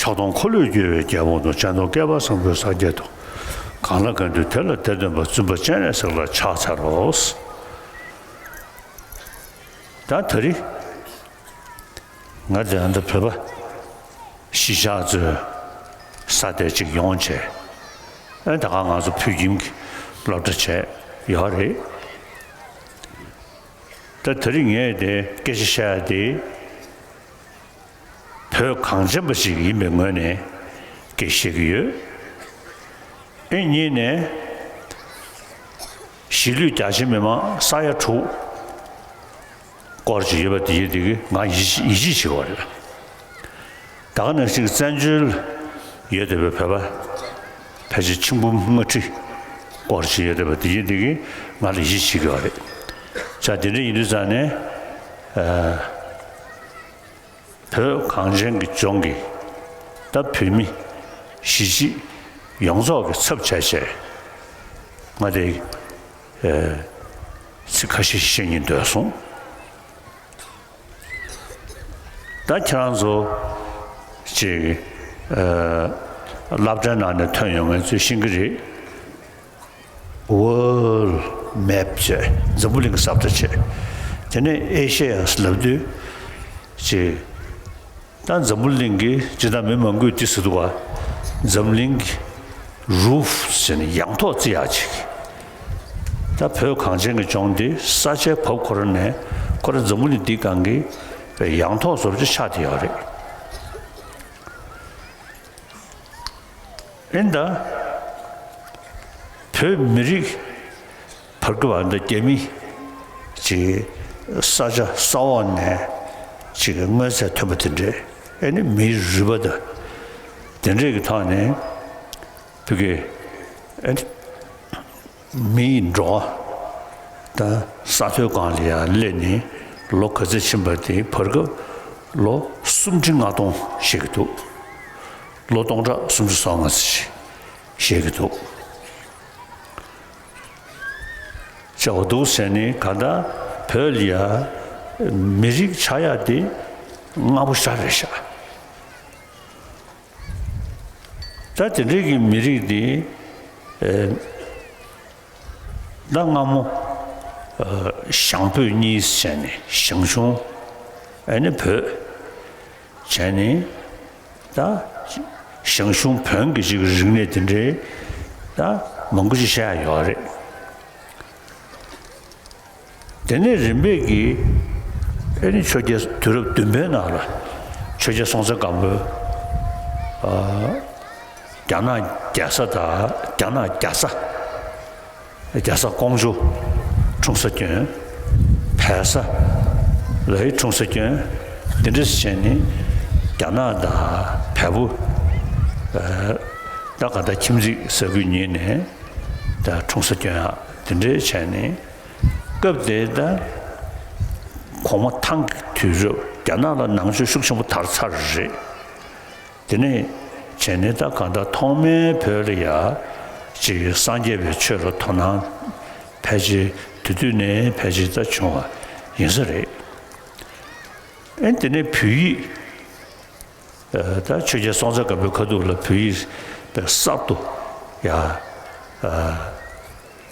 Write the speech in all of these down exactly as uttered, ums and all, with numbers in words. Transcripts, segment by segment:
ཕྱག་སྟོང་འཁོར་ལོས་སྒྱུར་བའི་རྒྱལ་པོ་དང་། སྤྱན་སྟོང་བསྐལ་པ་བཟང་པོའི་སངས་རྒྱས་དང་། གང་ལ་གང་འདུལ་དེ་ལ་དེར་སྟོན་པ། བཙུན་པ་སྤྱན་རས་གཟིགས་ལ་ཕྱག་འཚལ་ལོ། ད་ད་རེས་ང་དེ་ཨ་ད་བོད་པ་གཞིས་ཆགས་ཚོའི་ས་དེ་ཅིག་ཡོང་བྱས། ཨ་ད་ག་ང་ཚོ་བོད་ཁྱིམ་གྱི་སློབ་གྲྭ་བྱས་ཡོད་རེད། ད་ད་རེས་ངས་དེ་སྐད་ཆ་བཤད་ཡ་དེ། བོད་གངས་ཅན་པ་ཞིག་ཡིན་པའི་ངོས་ནས་སྐད་བཤད་ཀྱི་ཡོད། ཨེ་གཉིས་ནས་གཞིས་ལུས་རྒྱ་ཆེ་མི་མང་ས་ཡ་དྲུག་སྐོར་ཅིག་ཡོད་པ་དེ་ཡིན་དེ་གི་ང་ཡིད་ཡིད་ཆེས་བྱེད་ཀྱི་ཡོད་རེད། ད་ག་ནང་བཞིན་བཙན་བྱོལ་ཡོད་བསྡད་པའི་བོད་པ་ཕལ་ཆེར་ཆིག་འབུམ་ལྔ་ཁྲི་སྐོར་ཅིག་ཡོད་བསྡད་པ་དེ་ཡིན་དེ་གི་ང་ལ་ཡིད་ཆེས་བྱེད་ཀྱི་ཡོད་རེད། ཅག་དེ་འདྲ་ཡིན་དུས་ཙང་ནས། བོད་གངས་ཅན་གྱི་ལྗོངས་ཀྱི་ད་བོད་མི་གཞིས་བྱེས་ཡོངས་རྫོགས་ཀྱི་ཚབ་བྱས་བྱས་ང་དེ་ཚིག་ཁ་ཤས་བཤད་སྙིང་འདོད་སོང་། ད་ཁྱེད་རང་ཚོ་ཅིག་སློབ་གྲྭའི་ནང་ནས་ཐོན་ཡོང་མཁན་ཚོས་ཤེས་ཀྱི་རེད། World Map བྱས། འཛམ་བུ་གླིང་གི་ས་བཀྲ་བྱས། དེ་ནས་ཨེ་ཤེ་ཡ་ལབ་དུས་ཅིག་ད་འཛམ་བུ་གླིང་གི་སྤྱིར་བཏང་མི་མང་པོས་འདི་ཟེར་འདུག་ག་འཛམ་གླིང་གི་རུབ་ཟེར་ནས་ཡང་ཐོག་བརྩི་ཡག་ཅིག་ད་བོད་གངས་ཅན་གྱི་ལྗོངས་འདི་ས་ཆའི་བབ་ཁོ་རང་ནས་ཁོ་རང་འཛམ་བུ་གླིང་འདིའི་སྒང་གི་ཡང་ཐོག་བཟོ་འདྲ་ཆགས་བསྡད་ཡོད་རེད། ཨེ་ད། བོད་མི་རིགས་བར་སྐབས་ཨ་ད་རྒྱ་མི་ཅིག་ས་ཆ་ས་འོག་ནས་ཅིག་མངོན་གསལ་ཐོན་པ་དེ་འདྲས། ཨེ་ནི་མིའི་རུས་པ་དང་དེ་འདྲས་ཀྱི་ཐོག་ནས་བོད་ཀྱི་ཨེ་ནི། མི་ཡི་འགྲོ་བ་དང་ས་མཐོའི་སྒང་ལ་ཡར་སླེབས་ནས་ལོ་ག་ཚོད་ཕྱིན་པ་དེ་བར་སྐབས་ལོ་སུམ་ཁྲི་ལྔ་སྟོང་བཤད་ཀྱི་འདུག་ལོ་སྟོང་ཕྲག་སུམ་ཅུ་སོ་ལྔ་ཙམ་བཤད་ཀྱི་འདུག་བྱས་པ་འདུག་ཟེར་ནས་གང་ལྟར་བོད་ལ་ཡ་མི་རིགས་ཆགས་ཡག་དེ་སྔ་པོ་ཞེ་དྲག་རེད་ཤག་ད་དེ་འདྲའི་གི་མི་རིགས་འདི་ཨེ་ད་སྔ་མོ་ཨ་ཞང་བོད་གཉིས་བྱས་ནས་ཞང་ཞུང་ཨ་ནི་བོད་བྱས་ནས། ད་ཞང་ཞུང་བོན་གྱི་ཅིག་རིག་གནས་དེ་འདྲའི་ད་མང་པོ་ཅིག་བཤད་ཡ་ཡོད་རེད། དེ་ནས་རིམ་པས་ཀྱིས་ཨེ་ནི་ཆོས་རྒྱལ་དུས་རབས་བདུན་པའི་ནང་ལ་ཆོས་རྒྱལ་སྲོང་བཙན་སྒམ་པོས་ཨ་རྒྱ་ནག་རྒྱལ་ས་དང་རྒྱ་ནག་རྒྱལ་ས། རྒྱལ་ས་ཀོང་ཇོ་འཁྲུངས་ས་བསྐྱོན། བལ་ས་ལ་ཡི་འཁྲུངས་ས་བསྐྱོན། འདི་འདྲ་བྱས་ནས་རྒྱ་ནག་དང་བལ་པོ་ད་ག་ད་ཁྱིམ་མཚེས་ས་ཁུལ་ཉིད་ནས་ད་འཁྲུངས་ས་བསྐྱོན་ཡག་དེ་འདྲ་བྱས་ནས་སྐབས་དེ་ད་གོང་མ་ཐང་གི་དུས་རབས་རྒྱ་ནག་ལ་ནང་ཆོས་ཤུགས་ཆེན་པོ་དར་ཚར་རེད། དེ་ནས་བྱས་ནས་ད་གང་ལྟར་ཐོག་མའི་བོད་ལ་ཡ་ཅིག་སངས་རྒྱས་པའི་ཆོས་ལ་དོ་སྣང་ཕལ་ཆེར་དེ་དུས་ནས་ཕལ་ཆེར་ད་བྱུང་བ་ཡིན་ས་རེད། ཨེ་དེ་ནས་བོད་ཡིག་ད་ཆོས་རྒྱལ་སྲོང་བཙན་སྒམ་པོའི་ཁ་ཐུག་ལ་བོད་ཡིག་དཔེ་གསར་དུ་ཡ།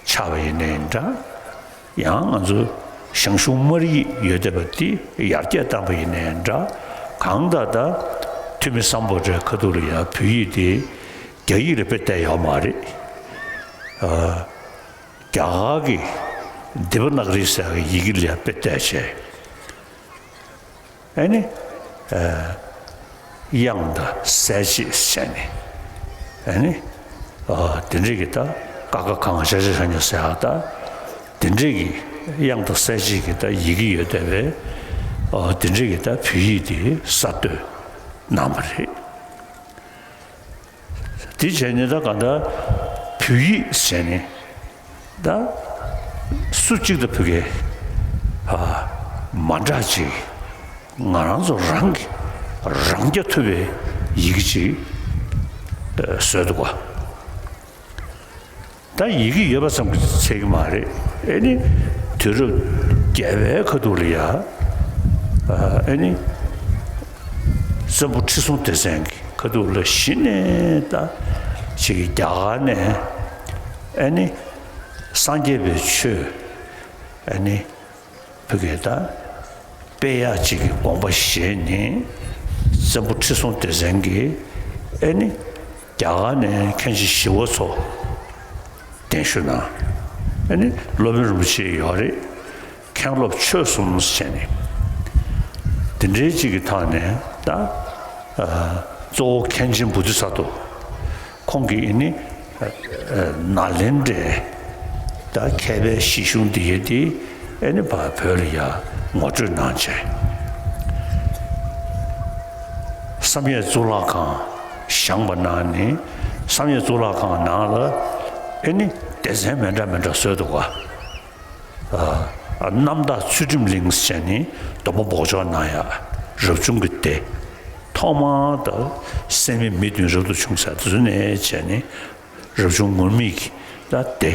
ཆགས་པ་ཡིན་ནའི་འདྲ། ཡང་ང་ཚོ་ཞང་ཞུང་སྨར་ཡིག་ཡོད་བསྡད་པ་འདི་ཡར་རྒྱས་བཏང་པ་ཡིན་ནའི་འདྲ། གང་ལྟར་ད་ཐུ་མི་སམ་བྷོ་ཊའི་ཁ་ཐུག་ལ་ཡང་བོད་ཡིག་འདི་རྒྱ་ཡིག་ལ་དཔེ་བལྟས་ཡོད་མ་རེད། ཨ། རྒྱ་གར་གྱི་དེ་བ་ན་ག་རི་ཟེར་བའི་ཡི་གེ་ལ་ཡང་དཔེ་བལྟས་བྱས། ཨ་ནི། ཨ། དབྱངས་དང་གསལ་བྱེད་ཟེར་ནས། ཨ་ནི། ཨ། དེ་འདྲའི་གི་ད་ཀ་ཁ་ག་ང་ཤ་ཤ་ཤ་ཉ་ཟེར་ཡག་ད། དེ་འདྲའི་གི་དབྱངས་དང་གསལ་བྱེད་ཀྱི་ད་ཡི་གེ་ཡོད་བསྡད་པས། ཨ། དེ་འདྲའི་གི་ད་བོད་ཡིག་དེ་གསར་གཏོད་གནང་བ་རེད། དེ་བྱས་ནས་ད་གང་ལྟར་བོད་ཡིག་ཟེར་ནས་ད་སུ་གཅིག་དང་བོད་སྐད་ཨ་མ་འདྲ་ཅིག་ང་རང་ཚོ་རང་གི་རང་རྐྱ་ཐུབ་པའི་ཡི་གེ་ཅིག་ཨ་བཟོས་འདུག་ག། ད་ཡི་གེ་ཡོད་པ་ཙམ་གྱིས་ཚད་ཀྱི་མ་རེད། ཨེ་ནི་དུས་རབས་བརྒྱད་པའི་ཁ་ཐུག་ལ་ཡ། ཨ་ནི་བཙན་པོ་ཁྲི་སྲོང་ལྡེ་བཙན་གྱི་ཁ་ཐུག་ལ་གཞི་ནས་ད་ཅིག་རྒྱ་གར་ནས་ཨེ་ནི་སངས་རྒྱས་པའི་ཆོས་ཨེ་ནི་བོད་སྐད་ད་སྤེལ་ཡག་ཅིག་གི་དགོངས་པ་བཞེས་ནས་བཙན་པོ་ཁྲི་སྲོང་ལྡེ་བཙན་གྱིས་ཨེ་ནི་རྒྱ་གར་ནས་མཁན་ཆེན་ཞི་བ་འཚོ་གདན་ཞུ་གནང་། ཨེ་ནི་སློབ་དཔོན་རིན་པོ་ཆེ་ཡོད་རེད། མཁན་སློབ་ཆོས་གསུམ་བྱས་ནས་དེ་འདྲའི་ཅིག་གི་ཐོག་ནས་ད་ཨ་གཙོ་བོ་མཁན་ཆེན་བོ་དྷི་ས་ཏྭ་ཁོང་གིས་ཨེ་ནི་ཨ་ཨ་ནཱ་ལེནྡྲའི་ད་མཁས་པའི་གཞི་གཞུང་འདི་ཡི་དེ་ཨེ་ནི་ཕར་བོད་ལ་ཡ་ངོ་སྤྲོད་གནང་བྱས། བསམ་ཡས་གཙུག་ལག་ཁང་བཞེངས་པ་གནང་ནས་བསམ་ཡས་གཙུག་ལག་ཁང་ནང་ལ་ཨེ་ནི་སྡེ་ཚན་མི་འདྲ་མི་འདྲ་བཟོས་འདུག་ག། ཨ་རྣམ་དག་ཚུལ་ཁྲིམས་གླིང་ཟེར་ནས་སྡོམ་པ་འབོགས་ཆོག་གནང་ཡ་རབ་བྱུང་གི་སྡེ། ཐོག་མར་ད་སད་མི་མི་བདུན་རབ་ཏུ་བྱུང་ཟེར་དེ་ཚོ་ནས་བྱས་ནས་རབ་བྱུང་ངུར་སྨྲིག་གི་ད་སྡེ།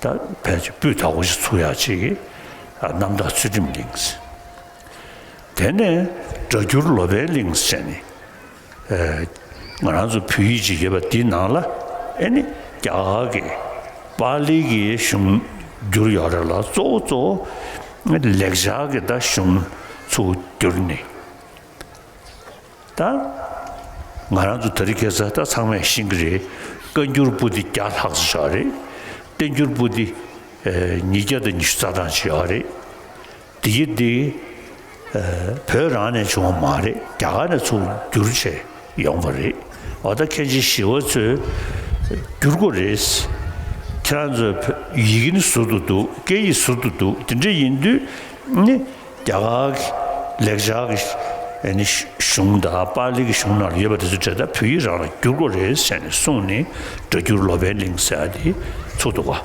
ད་ཕལ་ཆེར་སྤུས་དག་པོ་ཞིག་ཚུགས་ཡག་ཅིག་གི་ཨ་རྣམ་དག་ཚུལ་ཁྲིམས་གླིང་། དེ་ནས་སྒྲ་བསྒྱུར་ལོ་པཎ་གླིང་ཟེར་ནས་ཨ་ང་རང་ཚོ་བོད་ཡིག་ཅིག་ཡོད་པ་འདིའི་ནང་ལ་ཨེ་ནི་རྒྱ་གར་གྱི་པཱ་ལི་གི་གཞུང་བསྒྱུར་ཡོད་རེད་ལ་གཙོ་བོ་གཙོ་བོ་ལེགས་སྦྱར་གྱི་ད་གཞུང་ཚུར་བསྒྱུར་ནས། ད་ང་རང་ཚོ་དེ་རིང་ཁ་སང་ད་ཚང་མས་ཤེས་ཀྱི་རེད། བཀའ་འགྱུར་པོ་ཏི་བརྒྱ་ལྷག་ཙམ་ཡོད་རེད། བསྟན་འགྱུར་པོ་ཏི་ཨ་ཉིས་བརྒྱ་དང་ཉི་ཤུ་རྩ་གྲངས་ཅིག་ཡོད་རེད། དེ་ཡི་འདི་ཨ་བོད་རང་ནས་བྱུང་བ་མ་རེད། རྒྱ་གར་ནས་ཚུར་བསྒྱུར་བྱས་ཡོང་བ་རེད། འོ་ད་མཁན་ཆེན་ཞི་བ་འཚོས་བསྒྱུར་དགོས་རེད། ཁྱེད་རང་ཚོའི་བོད་ཡི་གེ་ནི་ཟུར་དུ་འདུག་སྐད་ཡིག་ཟུར་དུ་འདུག་དེ་འདྲ་ཡིན་དུས་ནི། རྒྱ་གར་གྱི་ལེགས་སྦྱར་གྱི་ཨ་ནི་གཞུང་དང་པཱ་ལི་གི་གཞུང་ནང་ལ་ཡོད་པ་དེ་ཚོ་འདྲ་ད་བོད་ཡིག་རང་ལ་བསྒྱུར་དགོས་རེད་ཟེར་ནས་གསུངས་ནས་སྒྲ་བསྒྱུར་ལོ་པཎ་གླིང་ཟེར་བ་དེ་ཚུགས་འདུག་ག།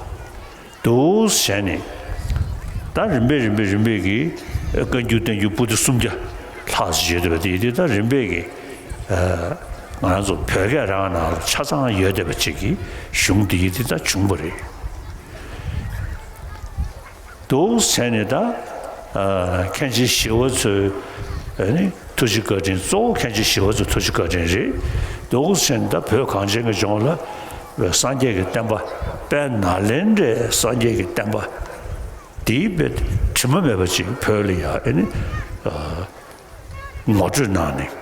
འདུག་ཟེར་ནས་ད་རིམ་པས་རིམ་པས་རིམ་པས་ཀྱིས་བཀའ་འགྱུར་བསྟན་འགྱུར་པོ་ཏི་སུམ་བརྒྱ་ལྷག་ཙམ་ཡོད་བསྡད་པ་དེ་ཡིན་དུས་ད་རིམ་པས་ཀྱིས་ཨ་ང་རང་ཚོ་བོད་སྐད་རང་ནང་ལ་ཆ་ཚང་ཡོད་བསྡད་པ་ཅིག་གི་གཞུང་དེ་ཡིན་དུས་ད་བྱུང་བ་རེད། འདུག་ཟེར་ནས་ད་ཨ་མཁན་ཆེན་ཞི་བ་འཚོའི་ཨ་ནི་ཐུགས་རྗེ་བཀའ་དྲིན། གཙོ་བོ་མཁན་ཆེན་ཞི་བ་འཚོའི་ཐུགས་རྗེ་བཀའ་དྲིན་རེད། འདུག་ཟེར་ནས། ད་བོད་གངས་ཅན་གྱི་ལྗོངས་ལ་སངས་རྒྱས་ཀྱི་བསྟན་པ། དཔལ་ནཱ་ལེནྡྲའི་སངས་རྒྱས་ཀྱི་བསྟན་པ་འདིའི་དཔེ་དྲི་མ་མེད་པ་ཅིག་བོད་ལ་ཡ་ཨེ་ནི་ངོ་སྤྲོད་གནང་ནས།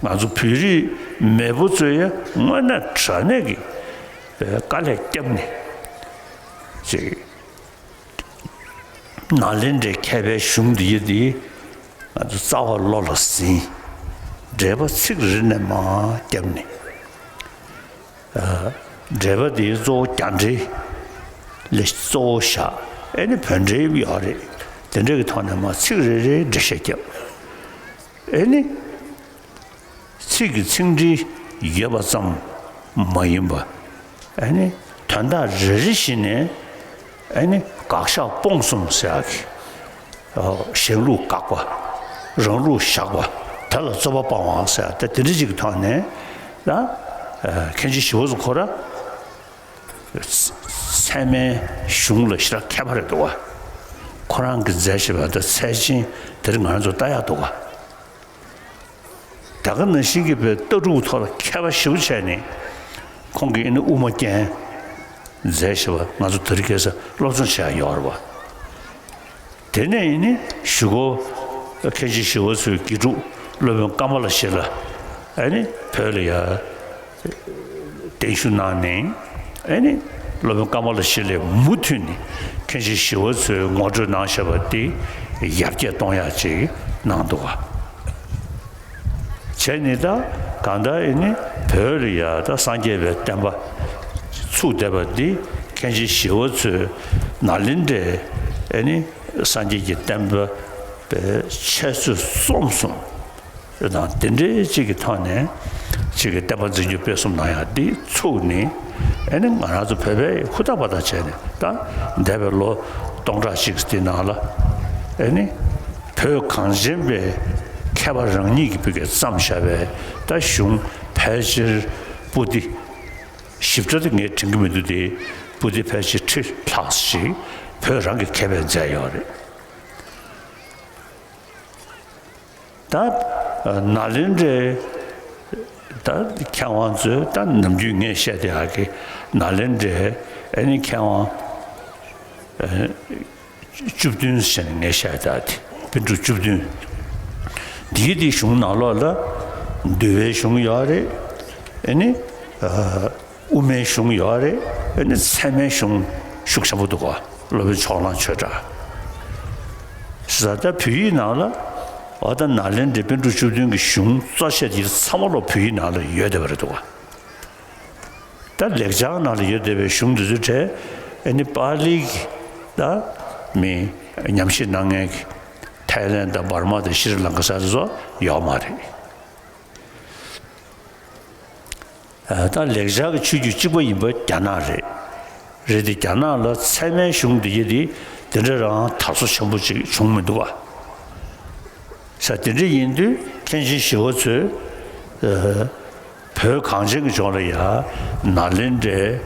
ང་ཚོ་བོད་རིགས་མེས་པོ་ཚོས་ཡང་དངོས་གནས་དྲང་གནས་ཀྱི་དཀའ་ལས་བརྒྱབ་ནས་ཅིག་ནཱ་ལེནྡྲའི་མཁས་པའི་གཞུང་འདི་ཡི་འདི་ང་ཚོ་རྩ་བ་བློ་ལ་ཟིན། འགྲེལ་པ་ཚིག་རེ་ནས་མར་བརྒྱབ་ནས། འགྲེལ་པ་འདི་གཙོ་བོ་རྒྱ་འགྲེལ་ལ་གཙོ་བོ་བཞག་ཨེ་ནི་བོད་འགྲེལ་ཡོད་རེད། དེ་འདྲ་གི་ཐོག་ནས་མར་ཚིག་རེ་རེ་འགྲེལ་བཤད་བརྒྱབ། ཨེ་ནི། ཚིག་གི་ཚིག་འགྲེལ་ཡོད་པ་ཙམ་མ་ཡིན་པ། ཨ་ནི་དོན་དག་རེ་རེ་བཞིན་ནས་ཨ་ནི་དགག་བཞག་སྤོང་གསུམ་ཟེར་ཡག་གི། ཨོ། གཞན་ལུགས་དགག་པ། རང་ལུགས་བཞག་པ། དེ་ལ་རྩོད་པ་སྤང་བ་ཟེར་ཡག་དེ་འདྲ་ཅིག་གི་ཐོག་ནས་ད་མཁན་ཆེན་ཞི་བ་འཚོ་ཁོ་རང་ཚད་མའི་གཞུང་ལ་ཞེ་དྲག་མཁས་པ་རེད་འདུག་བ། ཁོ་རང་གིས་མཛད་བཞག་པ་དང་ཚད་ཆེན་དེར་ང་རང་ཚོ་ལྟ་ཡག་འདུག་བ། ད་ག་ནང་བཞིན་གྱི་བོད་ལྟ་གྲུབ་ཐོག་ལ་མཁས་པ་ཞེ་པོ་བྱས་ནས། ཁོང་གིས་ཨ་ནི་དབུ་མ་རྒྱན་མཛད་བཞག་པ་ང་ཚོ་དེ་རིང་ཁ་སང་སློབ་སྦྱོང་བྱེད་ཡག་ཡོད་རེད་བ། དེ་ནས་ཨ་ནི་གཞུག་གུ་མཁན་ཆེན་ཞི་བ་འཚོའི་དགེ་ཕྲུག་སློབ་དཔོན་ཀ་མ་ལ་ཤཱི་ལ་ཨ་ནི་བོད་ལ་ཡ་གདན་ཞུ་གནང་ནས། ཨེ་ནི་སློབ་དཔོན་ཀ་མ་ལ་ཤཱི་ལས་མུ་མཐུད་ནས་མཁན་ཆེན་ཞི་བ་འཚོས་ངོ་སྤྲོད་གནང་བཞག་པ་དེ་ཡར་རྒྱས་གཏོང་ཡག་ཅིག་གནང་འདུག་ག་བྱས་ནས་ད་གང་ལྟར་ཨེ་ནི་བོད་ལ་ཡ་ད་སངས་རྒྱས་པའི་བསྟན་པ་ཚུགས་བསྡད་པ་འདི་མཁན་ཆེན་ཞི་བ་འཚོས་ནཱ་ལེནྡྲའི་ཨེ་ནི་སངས་རྒྱས་ཀྱི་བསྟན་པའི་འཆད་རྩོད་རྩོམ་གསུམ། དང་དེ་འདྲའི་གཅིག་གི་ཐོག་ནས་གཅིག་གི་བསྟན་པ་འཛིན་སྐྱོང་སྤེལ་གསུམ་གནང་ཡག་འདི་ཚུགས་ནས། ཨེ་ནི་ང་རང་ཚོ་བོད་པས་ཧུར་ཐག་པ་ཐག་བྱས་ནས་ད་འདས་པའི་ལོ་སྟོང་ཕྲག་གཅིག་འདི་ནང་ལ་ཨེ་ནི་བོད་གངས་ཅན་པའི་མཁས་པ་རང་ཉིད་ཀྱིས་བོད་ཀྱི་བརྩམས་བཞག་པའི་ད་གཞུང་ཕལ་ཆེར་པོ་ཏི་ཞིབ་ཕྲ་དེ་ངས་དྲན་གྱི་མི་འདུག་སྟེ། པོ་ཏི་ཕལ་ཆེར་ཁྲི་ལྷག་ཞིག་བོད་རང་གི་མཁས་པས་མཛད་ཡོད་རེད། ད་ནཱ་ལེནྡྲའི་ད་མཁས་དབང་ཚོས་ད་ནམ་རྒྱུན་ངས་བཤད་བསྡད་ཡག་གི་ནཱ་ལེནྡྲའི་ཨེ་ནི་མཁས་དབང་བཅུ་བདུན་ཟེར་ནས་ངས་བཤད་བསྡད་ཡག་དེ་པཎ་གྲུབ་བཅུ་བདུན། འདིའི་དེ་གཞུང་ནང་ལོགས་ལ་འདུལ་བའི་གཞུང་ཡོད་རེད། ཨེ་ནི། དབུ་མའི་གཞུང་ཡོད་རེད། ཨ་ནི་ཚད་མའི་གཞུང་ཤུགས་ཆེན་པོ་འདུག་ག་སློབ་དཔོན་ཕྱོགས་གླང་ཆོས་གྲགས། ས་ད་བོད་ཡིག་ནང་ལ་འོ་ད་ནཱ་ལེནྡྲའི་པཎ་གྲུབ་བཅུ་བདུན་གྱི་གཞུང་རྩ་ཆེ་དེ་ཚང་མ་ལོ་བོད་ཡིག་ནང་ལ་ཡོད་བསྡད་པ་རེད་འདུག་ག་ད་ལེགས་སྦྱར་ནང་ལ་ཡོད་བསྡད་པའི་གཞུང་འདི་ཚོའི་གྲས་ཨ་ནི་པཱ་ལིའི་གི་ད་མི་ཉམས་ཞིབ་གནང་མཁན་གྱི་ཐའི་ལེན་དང་འབར་མ་དང་ཤྲི་ལང་ཀ་ས་དེ་ཚོ་ཡོད་མ་རེད། ད་ལེགས་སྦྱར་གྱི་ཆོས་བརྒྱུད་གཅིག་པ་ཡིན་པ་རྒྱ་ནག་རེད། རེད་དེ་རྒྱ་ནག་ལ་ཚད་མའི་གཞུང་འདི་ཡི་དེ་དེ་འདྲ་རང་དར་སོ་ཆེན་པོ་ཅིག་བྱུང་མི་འདུག་བ། ས་དེ་འདྲ་ཡིན་དུས་མཁན་ཆེན་ཞི་བ་འཚོས་བོད་གངས་ཅན་གྱི་ལྗོངས་ལ་ཡ་ནཱ་ལེནྡྲའི་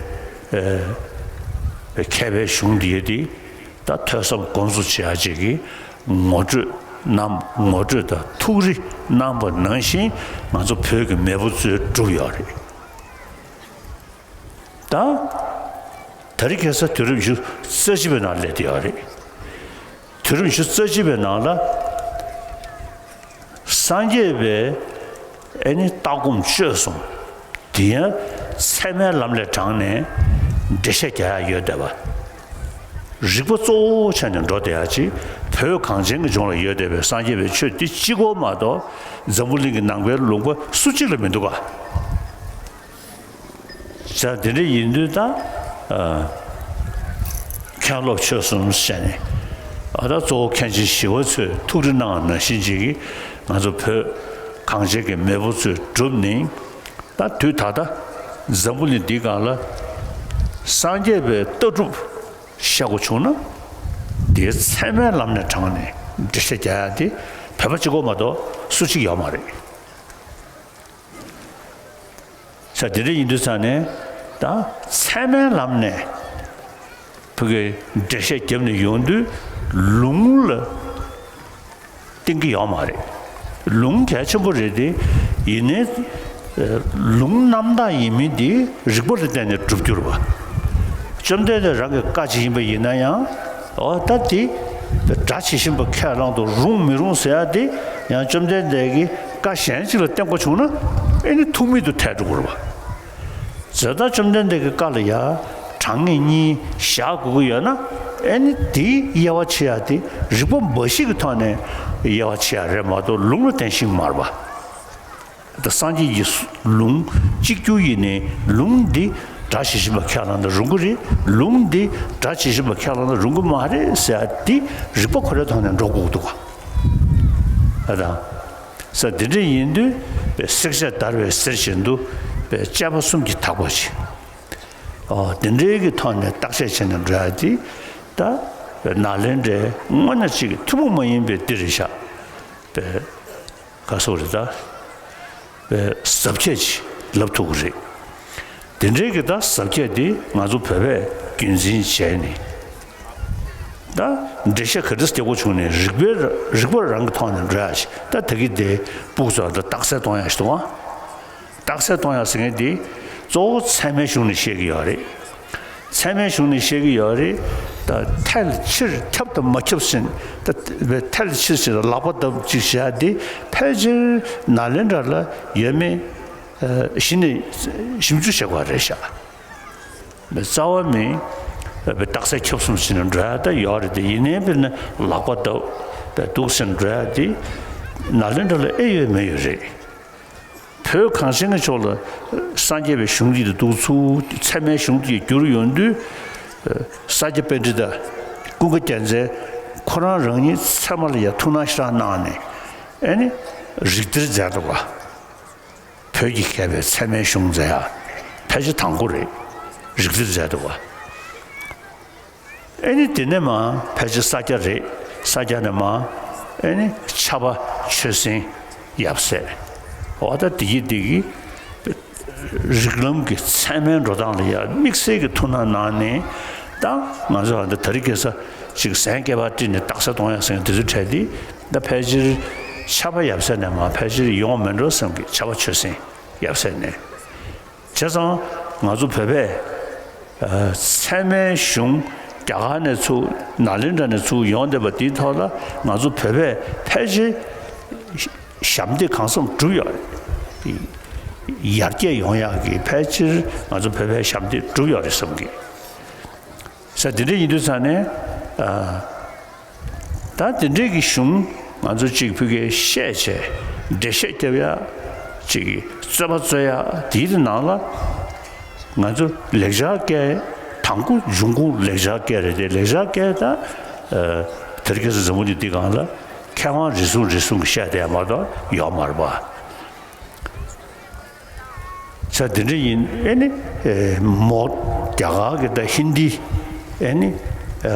མཁས་པའི་གཞུང་འདི་ཡི་དེ། ད་ཐོས་བསམ་སྒོམ་གསུམ་བྱེད་ཡག་ཅིག་གི་ངོ་སྤྲོད་གནང་། ངོ་སྤྲོད་དང་ཐུགས་རེ་གནང་པ་ནང་བཞིན་ང་ཚོ་བོད་ཀྱི་མེས་པོ་ཚོས་བསྒྲུབས་ཡོད་རེད། ད་དེ་རིང་ཁ་སང་དུས་རབས་ཉི་ཤུ་རྩ་གཅིག་པའི་ནང་སླེབས་བསྡད་ཡོད་རེད། དུས་རབས་ཉི་ཤུ་རྩ་གཅིག་པའི་ནང་ལ། སངས་རྒྱས་པའི་ཨེ་ནི་ལྟ་སྒོམ་སྤྱོད་གསུམ་དེ་ཡང་ཚད་མའི་ལམ་ལས་དྲངས་ནས་འགྲེལ་བཤད་རྒྱག་ཡག་ཡོད་བསྡད་པ། རིགས་པ་གཙོ་བོ་བྱས་ནས་འགྲོ་བསྡད་ཡག་ཅིག་བོད་གངས་ཅན་གྱི་ལྗོངས་ལ་ཡོད་བསྡད་པའི་སངས་རྒྱས་པའི་ཆོས་འདི་གཅིག་པོ་མ་གཏོགས་འཛམ་བུ་གླིང་གི་ནང་པའི་ལུང་པ་སུ་གཅིག་ལ་མི་འདུག་ག་ས་དེ་འདྲ་ཡིན་དུས་ད། ཨ། མཁན་སློབ་ཆོས་གསུམ་བྱས་ནས། ཨ། ད་གཙོ་བོ་མཁན་ཆེན་ཞི་བ་འཚོས་ཐུགས་རེ་གནང་བ་ནང་བཞིན་ཅིག་གིས་ང་ཚོ་བོད་གངས་ཅན་གྱི་མེས་པོ་ཚོས་བསྒྲུབས་ནས། ད་དུས་ད་ལྟ་འཛམ་བུ་གླིང་འདིའི་སྒང་ལ་སངས་རྒྱས་པའི་ལྟ་གྲུབ་བཤད་དགོས་བྱུང་ན། དེའི་ཚད་མའི་ལམ་ནས་དྲངས་ནས་འགྲེལ་བཤད་རྒྱག་ཡག་དེ་བོད་པ་གཅིག་པོ་མ་གཏོགས་སུ་གཅིག་ཡོད་མ་རེད། ས་དེ་འདྲ་ཡིན་དུས་ཙང་ནས་ད་ཚད་མའི་ལམ་ནས་ཕ་གི་འགྲེལ་བཤད་བརྒྱབ་ནས་ཡོང་དུས་ལུང་ལ་བརྟེན་གྱི་ཡོད་མ་རེད། ལུང་གལ་ཆེན་པོ་རེད་དེ། ཡིན་ནའི་ ལུང་རྣམ་དག་ཡིན་མིན་དེ་རིགས་པ་ལ་བརྟེན་ནས་གྲུབ་འགྱུར་བ། བཅོམ་ལྡན་འདས་རང་གི་བཀའ་ཅིག་ཡིན་པ་ཡིན་ན་ཡང་། འོ་ད་དེ་སྒྲ་ཇི་བཞིན་པ་ཁས་བླངས་དང་རུང་མི་རུང་ཟེར་ཡ་དེ་ཡང་བཅོམ་ལྡན་འདས་ཀྱི་བཀའ་གཞན་ཅིག་ལ་བརྟེན་དགོས་བྱུང་ན་ཨེ་ནི་ཐུག་མེད་དུ་ཐལ་འགྲོ་གི་རེད་བ། ཛེ་ད་བཅོམ་ལྡན་འདས་ཀྱི་བཀའ་ལ་ཡ་གྲངས་ངེས་གཉིས་བཞག་དགོས་ཀྱི་ཡོད་ན་ཨེ་ནི་དེའི་དབྱེ་བ་ཕྱེ་ཡ་དེ་རིགས་པ་འབའ་ཞིག་གི་ཐོག་ནས་དབྱེ་བ་ཕྱེ་ཡ་རེད་མ་གཏོགས་ལུང་ལ་བརྟེན་ཞིག་མ་རེད་བ། ད་སངས་རྒྱས་ཀྱི་ལུང་གཅིག་གྱུར་ཡིན་ནའི་ལུང་འདི་སྒྲ་ཇི་བཞིན་པ་ཁས་བླངས་ན་རུང་གི་རེད། ལུང་འདི་སྒྲ་ཇི་བཞིན་པ་ཁས་བླངས་ན་རུང་གི་མ་རེད་ཟེར་ཡ་འདི་རིགས་པ་ཁོ་རའི་ཐོག་ནས་འགྲོ་དགོས་འདུག་ག་ཨ་དང་། ས་འདི་འདྲ་ཡིན་དུས་བསྲེག་བཅད་བརྡར་བའི་གསེར་བཞིན་དུ་བཅས་པ་གསུམ་གྱིས་དག་པ་ཞིག་འདི་འདྲའི་གི་ཐོག་ནས་བརྟག་དཔྱད་བྱས་ནས་འགྲོ་ཡ་འདི་ད་ནཱ་ལེནྡྲའི་དངོས་གནས་གཅིག་གི་ཐུན་མོང་མ་ཡིན་པའི་འདི་རེད་ཤག་ག་སོགས་རེད་ད། ཟབ་ཁྱད་ཅིག་ལབ་ཐུབ་ཀྱི་རེད། དེ་འདྲའི་གི་ད་ཟབ་ཁྱད་དེ་ང་ཚོ་བོད་པས་རྒྱུན་འཛིན་བྱས་ནས། ད་འགྲེལ་བཤད་ག་འདྲ་རྒྱག་དགོས་བྱུང་ནས་རིགས་པའི་རིགས་པ་རང་གི་ཐོག་ནས་འགྲོ་ཡ་ཞིག་ད་ད་གི་དེ་སྤུག་ཚོ་ད་རྟགས་གསལ་གཏོང་ཡ་ཞིག་འདུག་ཨ། རྟགས་གསལ་གཏོང་ཡ་ཟེར་མཁན་དེ་གཙོ་བོ་ཚད་མའི་གཞུང་ནས་བཤད་ཀྱི་ཡོད་རེད། ཚད་མའི་གཞུང་ནས་བཤད་ཀྱི་ཡོད་རེད། ད་ཐལ་ཕྱིར་ཁྱབ་དང་མ་ཁྱབ་ཟིན་ད་ཐལ་ཕྱིར་ཟིན་ལག་པ་བརྡབ་ཅིག་བྱ་དེ་ཕལ་ཆེར་ནཱ་ལེནྡྲ་ལ་ཡོད་མེད་གཞི་ནས་ཞིབ་འཇུག་བྱེད་དགོས་རེད་ཤག་རྩ་བ་མིན་རྟགས་གསལ་ཁྱབ་གསུམ་ཟིན་འགྲོ་ཡ་ད་ཡོད་རེད་དེ་ཡིན་ནའི་དཔེར་ན་ལག་པ་བརྡབ་འདུག་ཟིན་འགྲོ་ཡ་དེ་ནཱ་ལེནྡྲ་ལ་ཨེ་ཡོད་མེད་ཡོད་རེད། བོད་གངས་ཅན་གྱི་ཕྱོགས་ལ་སངས་རྒྱས་པའི་གཞུང་འདི་འདུག་ཚུལ་ཚད་མའི་གཞུང་འདི་བསྒྱུར་ཡོང་དུས། ས་སྐྱ་པཎྜི་ཏ་ཀུན་དགའ་རྒྱལ་མཚན་ཁོ་རང་རང་ཉིད་ཚད་མ་ལ་ཡང་ཐུགས་སྣང་ཞེ་དྲག་གནང་ནས་ཨེ་ནི་རིགས་གཏེར་མཛད་འདུག་བ། བོད་ཀྱི་མཁས་པའི་ཚད་མའི་གཞུང་མཛད་ཡ་ཕལ་ཆེར་དང་པོ་རེད། རིགས་གཏེར་མཛད་འདུག་བ། ཨེ་ནི་དེ་ནས་མ་ཕལ་ཆེར་ས་སྐྱ་རེད། ས་སྐྱ་ནས་མ་ཨེ་ནི་ཕྱྭ་པ་ཆོས་སེང་ཡབ་སྲས། འོ་ད་དེ་གི་དེ་གི་རིགས་ལམ་གྱི་ཚད་མའི་འགྲོ་སྟངས་ལ་ཡ་དམིགས་བསལ་གྱི་ཐུགས་སྣང་གནང་ནས་ད་ང་ཚོ་ཨ་ད་དེ་རིང་ཁ་སང་ཅིག་གཟན་སྐེད་པ་དཀྲིས་ནས་རྟགས་གསལ་གཏོང་ཡ་ཟེར་མཁན་དེ་ཚོ་འཕྲད་དེ་ད་ཕལ་ཆེར་ཕྱྭ་པ་ཡབ་སྲས་ནས་མ་ཕལ་ཆེར་ཡོང་མེད་འགྲོ་བསམ་གི་ཕྱྭ་པ་ཆོས་སེང་ཡབ་སྲས་ནས། བྱས་ཙང་ང་ཚོ་བོད་པས་ཚད་མའི་གཞུང་རྒྱ་གར་ནས་ཚུར་ནཱ་ལེནྡྲ་ནས་ཚུར་ཡོང་བསྡད་པ་དེའི་ཐོག་ལ་ང་ཚོ་བོད་པས་ཕལ་ཆེར་ཞབས་འདེགས་གང་འཚམ་བསྒྲུབས་ཡོད་རེད། ཡར་རྒྱས་ཡོང་ཡག་གི་ཕལ་ཆེར་ང་ཚོ་བོད་པས་ཞབས་འདེགས་བསྒྲུབས་ཡོད་རེད་བསམ་གི། ས་དེ་འདྲ་ཡིན་དུས་ཙང་ནས། ད་དེ་འདྲའི་གི་གཞུང་ང་ཚོ་གཅིག་ཕ་གིར་བཤད་བྱས་འགྲེལ་བཤད་རྒྱབ་ཡ་གཅིག་རྩོད་པ་རྩོད་ཡ་དེའི་ནང་ལ་ང་ཚོ་ལེགས་སྦྱར་སྐད་དང་པོ་འབྱུང་ཁུངས་ལེགས་སྦྱར་སྐད་རེད་དེ་ལེགས་སྦྱར་སྐད་ད་དེ་རིང་ཁ་སང་འཛམ་བུ་གླིང་འདི་སྒང་ལ་མཁས་དབང་རེ་ཟུང་རེ་ཟུང་གིས་བཤད་བསྡད་ཡ་མ་གཏོགས་ཡོད་མ་རེད་པ། ས་འདི་འདྲ་ཡིན་ཨེ་ནི། མོ་རྒྱ་གར་གྱི་ད་ཧིན་དི་ཨེ་ནི།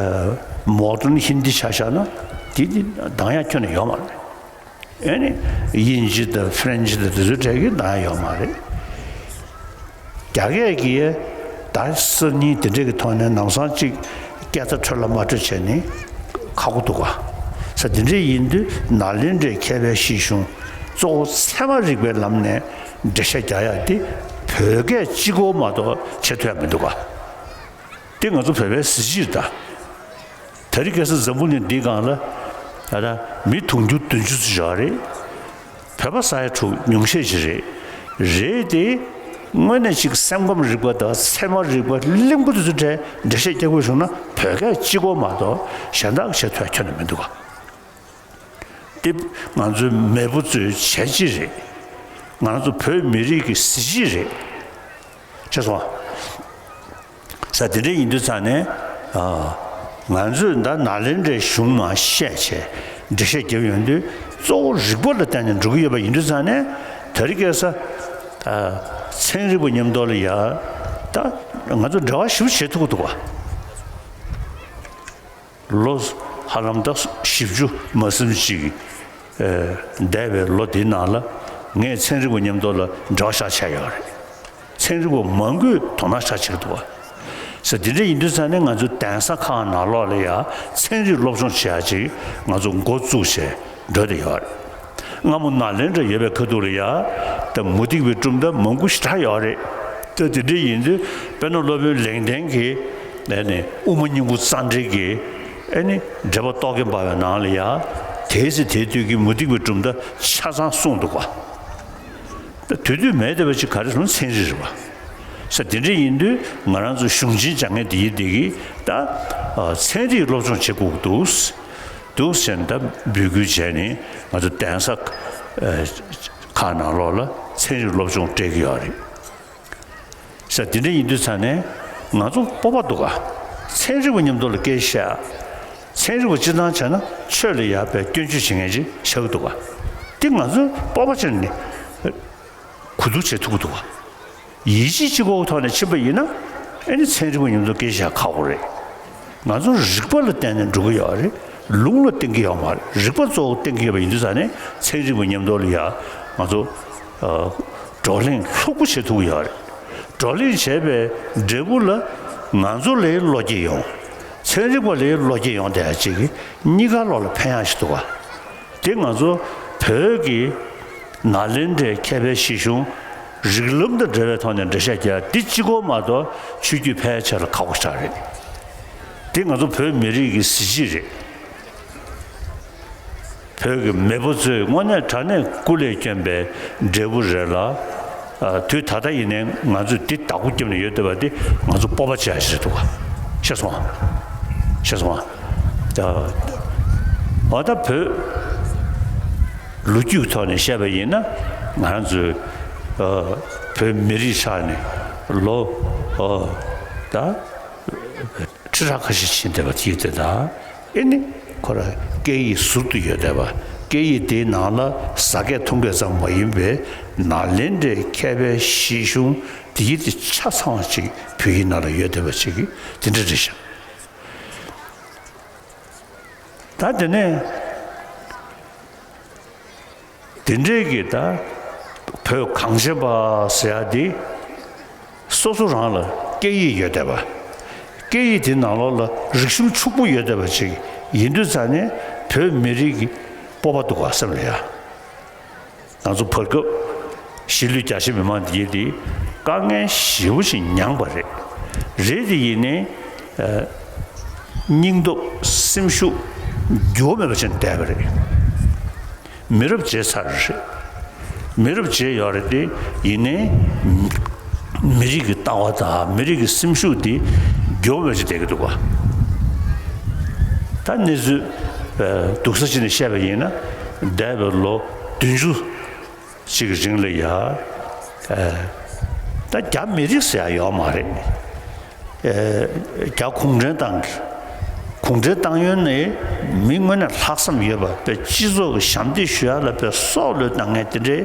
མོ་ཌན་ཧིན་དི་ཆ་བཞག་ན་དེ་དེ་འདང་ཡ་ཁྱོན་ནས་ཡོད་མ་རེད། ཨེ་ནི་དབྱིན་ཇི་དང་ཧྥ་རན་ཇི་དང་དེ་ཚོའི་གྲས་ཀྱི་འདང་ཡ་ཡོད་མ་རེད། རྒྱ་སྐད་ཀྱི་ད་སང་ཉིན་དེ་འདྲ་གི་ཐོག་ནས་ནམ་སང་གཅིག་སྐད་ཆ་འཕྲོད་ལ་མ་འཕྲོད་བྱས་ནས་ཁག་པོ་འདུག་ག་ས་དེ་འདྲ་ཡིན་དུས་ནཱ་ལེནྡྲའི་མཁས་པའི་བཤད་གཞུང་གཙོ་བོ་ཚད་མ་རིག་པའི་ལམ་ནས་འགྲེལ་བཤད་རྒྱག་ཡ་དེ་བོད་སྐད་གཅིག་པོ་མ་གཏོགས་བྱེད་ཐུབ་ཡ་མི་འདུག་ག་དེ་ང་ཚོ་བོད་པའི་གཟི་བརྗིད་རེད་ད། དེ་རིང་ཁ་སང་འཛམ་བུ་གླིང་འདིའི་སྒང་ལ་ད་ལྟ་མི་དུང་ཕྱུར་བདུན་ཅུ་ཙམ་ཡོད་རེད། བོད་པ་ས་ཡ་དྲུག་ཉུང་ཤས་ཅིག་རེད། རེད་དེ། དངོས་གནས་ཅིག་སེམས་ཁམས་རིག་པ་དང་ཚད་མ་རིག་པ་གླེང་པོ་དེ་ཚོ་འདྲ་འགྲེལ་བཤད་རྒྱག་དགོས་བྱུང་ན་བོད་སྐད་གཅིག་པོ་མ་གཏོགས་གཞན་དག་བྱེད་ཐུབ་ཁྱོན་ནས་མི་འདུག་ག་དེ་ང་ཚོའི་མེས་པོ་ཚོའི་བྱས་རྗེས་རེད། ང་ཚོ་བོད་མི་རིགས་ཀྱི་གཟི་བརྗིད་རེད། ཤེས་སོང་ཨ། ས་དེ་འདྲ་ཡིན་དུས་ཙང་ནས། ང་ཚོས་ད་ནཱ་ལེནྡྲའི་གཞུང་མར་བཤད་བྱས་འགྲེལ་བཤད་རྒྱབ་ཡོང་དུས་གཙོ་བོ་རིགས་པ་ལ་བརྟེན་ནས་འགྲོ་གི་ཡོད་པ་ཡིན་དུས་ཙང་ནས་དེ་རིང་ཁ་སང་། ཚན་རིག་པ་མཉམ་དུ་ལ་ཡ། ད་ང་ཚོ་འབྲེལ་བ་ཞིབ་བྱེད་ཐུབ་ཀྱི་འདུག་ག་ལོ་ཧ་ལམ་ད་བཞི་བཅུ་མ་ཟིན་ཅིག་འདས་པའི་ལོ་འདིའི་ནང་ལ་ངས་ཚན་རིག་པ་མཉམ་དུ་ལ་འབྲེལ་བ་ཞེ་དྲག་བྱས་ཡོད་རེད། ཚན་རིག་པ་མང་པོས་དོ་སྣང་ཞེ་དྲག་བྱེད་ཀྱི་འདུག་བ། ས་དེ་འདྲ་ཡིན་དུས་ཙང་ནས་ང་ཚོ་གདན་ས་ཁག་ནང་ལོགས་ལ་ཡང་ཚན་རིག་སློབ་སྦྱོང་བྱེད་ཡ་ཅིག་ང་ཚོ་འགོ་བཙུགས་བྱས་འགྲོ་བསྡད་ཡོད་རེད། སྔ་མོ་ནཱ་ལེནྡྲ་ཡོད་པའི་ཁ་ཐུག་ལ་ཡ། ད་མུ་སྟེགས་པའི་གྲུབ་མཐའ་མང་པོ་ཞེ་དྲག་ཡོད་རེད། ད་དེ་འདྲ་ཡིན་དུས་དཔེར་ན་སློབ་དཔོན་ལེགས་ལྡན་གྱིས་ཨ་ནི་དབུ་མ་སྙིང་པོ་རྩ་འགྲེལ་གྱི་ཨ་ནི་འགྲེལ་པ་རྟོག་གེ་འབར་བའི་ནང་ལ་ཡ། དེའི་ཚེ་དེའི་དུས་ཀྱི་མུ་སྟེགས་པའི་གྲུབ་མཐའ་ཆ་ཚང་གསུངས་འདུག་ག། ད་དུས་དུས་མེད་བསྡད་པ་ཅིག་ག་རེ་ཟེར་ན་ཚན་རིག་རེད་པ། ས་དེ་འདྲ་ཡིན་དུས་ང་རང་ཚོ་གཞུང་ཆེན་སྦྱང་མཁན་དེ་ཡིན་དེ་གིས་ད་ཨ་ཚན་རིག་སློབ་སྦྱོང་བྱེད་དགོས་ཀྱི་འདུག་འདུག་ཟེར་ནས་ད་འབོད་སྐུལ་བྱས་ནས་ང་ཚོ་གདན་ས་ཨ་ཁག་ནང་ལོགས་ལ་ཚན་རིག་སློབ་སྦྱོང་སྤྲད་ཀྱི་ཡོད་རེད། ས་དེ་འདྲ་ཡིན་དུས་ཙང་ནས་ང་ཚོ་སྤོབས་པ་འདུག་ག། ཚན་རིག་པ་མཉམ་དུ་ལ་སྐད་བཤད། ཚན་རིག་པ་སྤྱིར་བཏང་བྱས་ན་ཆོས་ལ་ཡག་པའི་སྐྱོན་བརྗོད་བྱེད་མཁན་ཅིག་ཆགས་ཀྱི་འདུག་ག། དེ་ང་ཚོ་སྤོབས་པ་བྱས་ནས་གོ་བསྡུར་བྱེད་ཐུབ་ཀྱི་འདུག་ག། ཡིད་ཆེས་གཅིག་པོའི་ཐོག་ནས་ཕྱིན་པ་ཡིན་ན་ཨ་ནི་ཚན་རིག་པ་མཉམ་དུ་སྐད་བཤད་ཁག་པོ་རེད། ང་ཚོ་རིག་པ་ལ་བརྟེན་ནས་འགྲོ་གི་ཡོད་རེད། ལུང་ལ་བརྟེན་གྱི་ཡོད་མ་རེད། རིག་པ་གཙོ་བོ་བརྟེན་གྱི་ཡོད་པ་ཡིན་དུས་ཙང་ནས་ཚན་རིག་པ་མཉམ་དུ་ལ་ཡ་ང་ཚོ་ཨ་བགྲོ་གླེང་ལྷུག་པོ་བྱེད་ཐུབ་ཀྱི་ཡོད་རེད། བགྲོ་གླེང་བྱས་པའི་འབྲས་བུ་ལ་ང་ཚོ་ལའི་བློ་སྐྱེད་ཡོང་། ཚན་རིག་པ་ལའི་བློ་སྐྱེད་ཡོང་བསྡད་ཡ་ཅིག་གིས་གཉིས་ཀ་ལོག་ལ་ཕན་ཡག་ཞིག་འདུག་ག། དེ་ང་ཚོ་བོད་ཀྱི་ནཱ་ལེནྡྲའི་མཁས་པའི་གཞི་གཞུང་རིགས་ལམ་དང་འབྲེལ་བའི་ཐོག་ནས་འགྲེལ་བཤད་རྒྱག་འདི་གཅིག་པོ་མ་གཏོགས་ཆོས་བརྒྱུད་ཕལ་ཆེར་ལ་ཁག་པོ་ཞེ་དྲག་རེད། འདི་ང་ཚོ་བོད་མི་རིགས་ཀྱི་གཟི་བརྗིད་རེད། བོད་ཀྱི་མེས་པོ་ཚོས་དངོས་གནས་དྲང་གནས་སྐུ་ལས་བསྐྱོན་པའི་འབྲས་བུ་རེད་ལ། ཨ་དུས་ད་ལྟ་ཡིན་ནའི་ང་ཚོས་འདི་བདག་པོ་བརྒྱབ་ནས་ཡོད་བསྡད་པ་འདི་ང་ཚོ་སྤོབས་པ་བྱེད་ཡ་ཞིག་རེད་འདུག་ག། ཤེས་སོང་ཨ། ཤེས་སོང་ཨ། ད་འོ་ད་བོད་ལོ་རྒྱུས་ཐོག་ནས་བཤད་པ་ཡིན་ན་ང་རང་ཚོའི་ཨ་བོད་མི་རིགས་ཆགས་ནས་ལོ་ཨ་ད་ཁྲི་ཕྲག་ཁ་ཤས་ཕྱིན་བསྡད་པ་དེ་དེ་དང་ཨེ་ནི་ཁོ་ར་སྐད་ཡིག་ཟུར་དུ་ཡོད་བསྡད་པ། སྐད་ཡིག་དེའི་ནང་ལ་ཟ་སྐད་འཐུང་སྐད་ཙམ་མ་ཡིན་པའི་ནཱ་ལེནྡྲའི་མཁས་པའི་གཞི་གཞུང་དེ་ཡིག་དེ་ཆ་ཚང་བ་ཅིག་བོད་ཡིག་ནང་ལ་ཡོད་བསྡད་པ་ཅིག་གིས་དེ་འདྲ་རེད་ཤག། ད་དེ་ནས་དེ་འདྲའི་གི་ད་བོད་གངས་ཅན་པ་ཟེར་ཡ་དེ་སོ་སོ་རང་ལ་སྐད་ཡིག་ཡོད་བསྡད་པ། སྐད་ཡིག་དེ་ནང་ལོགས་ལ་རིག་གཞུང་ཕྱུག་པོ་ཡོད་བསྡད་པ་ཅིག་ཡིན་དུས་ཙང་ནས་བོད་མི་རིགས་ཀྱི་སྤོབས་པ་འདུག་ག་བསམ་རེད་ཡ། ང་ཚོ་བར་སྐབས་གཞིས་ལུས་རྒྱ་ཆེ་མི་མང་འདི་གིས་དཀའ་ངལ་ཞེ་པོ་ཞིག་མྱངས་པ་རེད། རེད་དེ་ཡིན་ནའི་ཨ་སྙིང་སྟོབས་སེམས་ཤུགས་འགྱུར་བ་མེད་པ་བྱས་ནས་བསྡད་པ་རེད། མི་རབས་བརྗེ་ཚར་རེད། མི་རབས་བརྗེ་ཡོད་རེད་དེ་ཡིན་ནའི་མི་རིགས་ཀྱི་ལྟ་བ་དང་མི་རིགས་ཀྱི་སེམས་ཤུགས་དེ་འགྱུར་བ་མེད་པ་བྱས་བསྡད་ཀྱི་འདུག་ག། ད་གནས་ཚུལ་ཨ་སྡུག་ས་ཅིག་ནས་བཤད་པ་ཡིན་ན་འདས་པའི་ལོ་བདུན་ཅུ་ཅིག་གི་རིང་ལ་ཡ། ཨ་ད་རྒྱ་མི་རིགས་ཟེར་ཡ་ཡོད་མ་རེད། ཨ་རྒྱ་གུང་ཁྲན་ཏང་གི་གུང་ཁྲན་ཏང་ཡོན་ནི་མི་དངོས་གནས་ལྷག་བསམ་ཡོད་པ་དཔེ་སྤྱི་ཚོགས་ཀྱི་ཞབས་འདེགས་ཞུ་ཡ་ལ་དཔེ་སྲོག་བློས་བཏང་མཁན་དེ་འདྲའི་